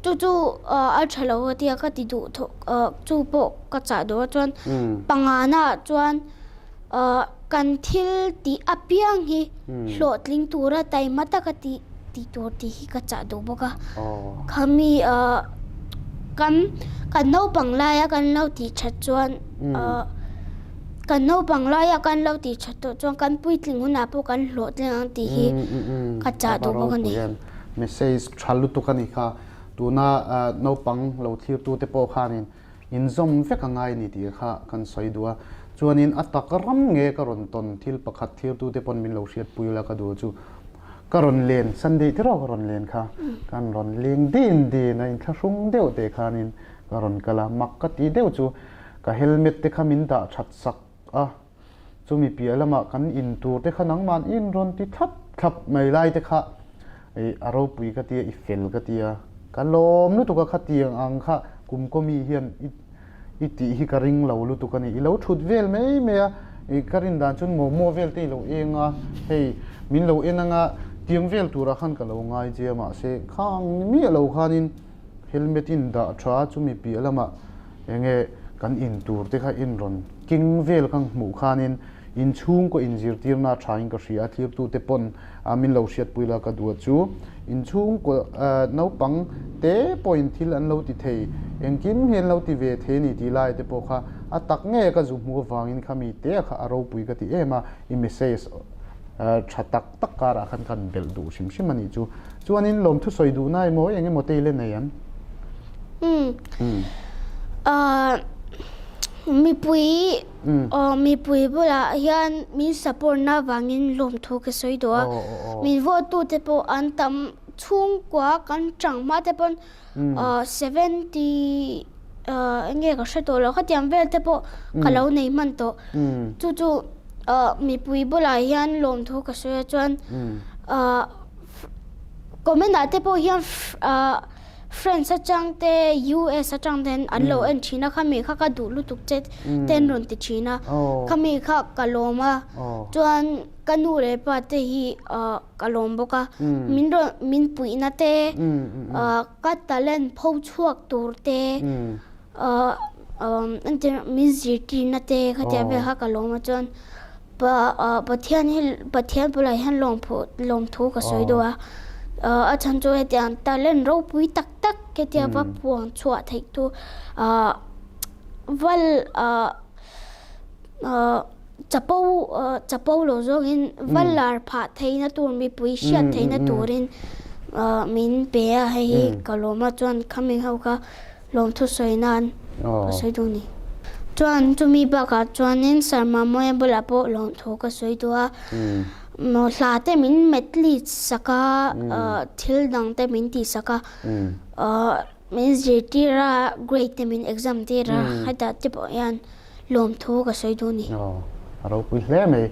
chu chu ah a tha lo ka tia ka ti duh thawk ah chu pawh ka chah duh a chuan pangana ah chuan ah kan thil tih apiang hi. Hlawhtling tura taima taka tih tih tur tih hi ka chah duh bawk a. Khami kan kan naupang laia kan lo tih that chuan kan naupang laia kan lo tih that tawh chuan kan puitling hunah pawh kan hlawhtling ang tih hi ka chah duh bawk a ni. Message tha lutuk a ni kha. Tuna naupang lo thlirtute pawh khanin Inzawm vek a ngai ni tih kha kan sawi duh a, chuanin a tak ram nge ka rawn tawn thil pakhat thirtute pawn min lo hriatpui ula ka duh chu ka rawn len Sunday te rawh ka rawn len kha kan rawn leng din din a inthlahrung deuh teh khanin ka rawn kal a, mak ka tih deuh chu ka helmet te kha min dah that sak a, chumi piah lamah kan in tur te kha nangmah in rawn ti thlap thlap mai lai te kha i a ropui ka tia i fel ka tia ka lawm lutuk a khatiang ang kha kum kawmi hian i i tih hi ka ring lo lutuk a ni i lo thut vel mai mai a i ka rin dan chuan momo vel te i lo eng a hei min lo en anga tiang vel turah khan ka lo ngai che a mahse khang ni miah lo khanin helmet in dah tha chumi piah lamah Enge kan in tur te kha in rawn king vel ka hmuh khanin inchhungkaw inzirtirna a thain ka hria a, thlirtute pawn min lo hriatpui la ka duh chu inchhungkaw naupang te pawhin thil an lo ti thei, engkim hi an lo ti ve thei a ni tih lai te pawh kha a tak nge ka zu hmuh avangin kha mi te kha a ropui ka ti em a, i message tha tak tak karah khan kan belh duh hrim hrim a nih chu. Chuanin lawmthu sawi duhna emaw eng emaw te i la nei em? Umm. Mipui mipui bulah hian min support na vangin lawmthu ka sawi duh a. Min vote tu te pawh an tam chhungkua kan chang hma te pawn 70 enge ka hre tawh lo khatiang vel te pawh ka lo nei hman tawh. Chu chu mipui bulah hian lawmthu ka sawi a chuan comment ah te pawh hian France atang te US atang ten an lo en thin a khami kha ka duh lutuk che te an rawn ti thin a khami kha ka lawm a chuan ka nu leh pa te hi ka lawm bawk a min rawn min puihna te ka talent pho chhuak tur te Min zirtirna te khatia vel kha ka lawm a chuan Pathian hi Pathian bulah hian lawmthu ka sawi deuh a, a chhan chu hetiang talent ropui tak tak hetia va puang chhuah theih tu val chapo chapo lo zawngin va lar phah theihna tur mipui hriat theihna turin min pe a hei hi ka lawm a chuan khami ho kha Lawmthu sawi nan ka sawi duh ni. Chuan chumi bakah chuanin Sir Mamawia bulah pawh lawmthu ka sawi duh a. Hla te min medley sak a, thil dang te min tih sak a, min zirtir a, grade te min exam tir a, hetah te pawh hian lawmthu ka sawi duh ni. A ropui hle mai.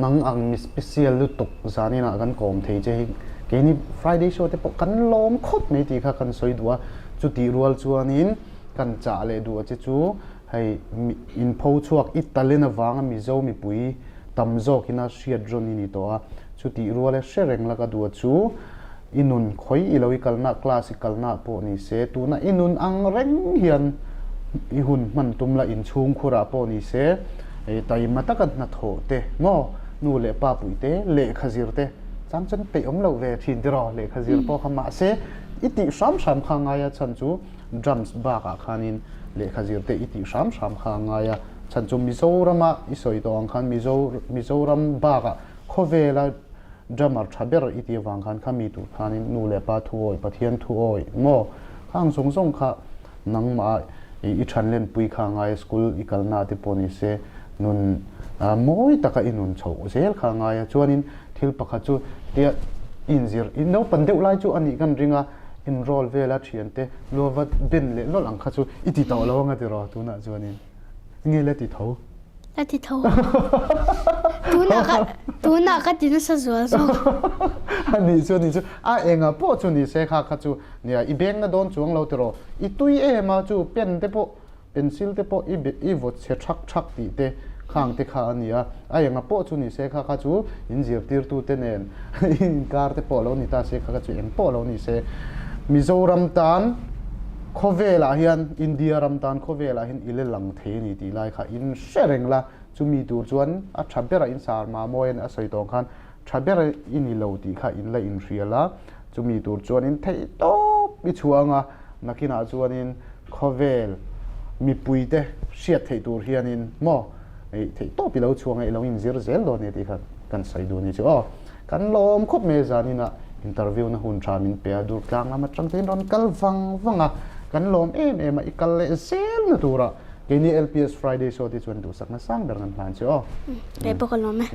Nang ang mi special lutuk zaninah kan kawm thei che hi Keini Friday show te pawh kan lawm khawp mai tih kha kan sawi duh a, chutih rual chuanin kan chah leh duh a che chu hei inpho chhuak i talent avanga Mizo mipui tam zawkina hriat rawn i ni tawh a, chutih rual e hre reng laka duh a chu i nun khawi i lo i kalna class i kalna pawh ni se tuna i nun ang reng hian i hun hman tum la inchhung khurah pawh ni se taima taka hnathawh te maw nu leh pa puih te lehkha zir te chang chuan peih awm loh ve thin tiraw lehkha zir pawh kha mahse i tih hram hram kha ngai a chhan chu drums bakah khanin lehkha zir te i tih hram hram kha ngai a chhan chu Mizorama i sawi tawh ang khan Mizo Mizoram bakah khawvela Drummer tha ber i tih avang khan kha mi tur khanin nu leh pa thu awi, Pathian thu awi maw? Khang zawng zawng kha nangmah i than lenpui kha ngai a, school i kalna te pawh ni se nun mawi taka i nun chhoh zel kha ngai a. Chuanin thil pakhat chu tia inzir, i naupan deuh lai chu a nih kan ring a, enroll vela thiante luava ben leh lawlh ang kha chu i ti tawh lo anga tiraw tunah chuanin nge la ti tho? Ka ti tho. Tunah ka tunah ka ti nasa zual zawk. Ani chu ani chu a enga pawh chu ni se kha kha chu nia i beng na dawn chuang lo tiraw i tui em a chu pen te pawh pencil te pawh i i vawt chhe thak thak tih te khang te kha a ni a a enga pawh chu ni se kha kha chu in zirtirtu te nen inkar te pawh lo ni ta se kha kha chu eng pawh lo ni se Mizoram tan khawvelah hian India ram tan khawvelah hian i la lang thei a ni tih lai kha in hre reng la, chumi tur chuan a tha bera in sar mah mawi a sawi tawng khan tha ber i ni lo tih kha in la inhrial a, chumi tur chuan in theih tawp i chhuah ang a, nakinah chuanin khawvel mipuite hriat theih tur hianin maw theih tawp i lo chhuang a, i lo inzir zel dawn e tih kha kan sawi duh a ni chu aw. Kan lawm khawp mai zaninah interview na hun tha min pe a, Durtlang lam atang te in rawn kal vang vang a, kan lawm em em a, i kal leh zel na turah keini LPS Friday show te chuan duhsakna sang ber kan hlan che aw. Kei pawh ka lawm e.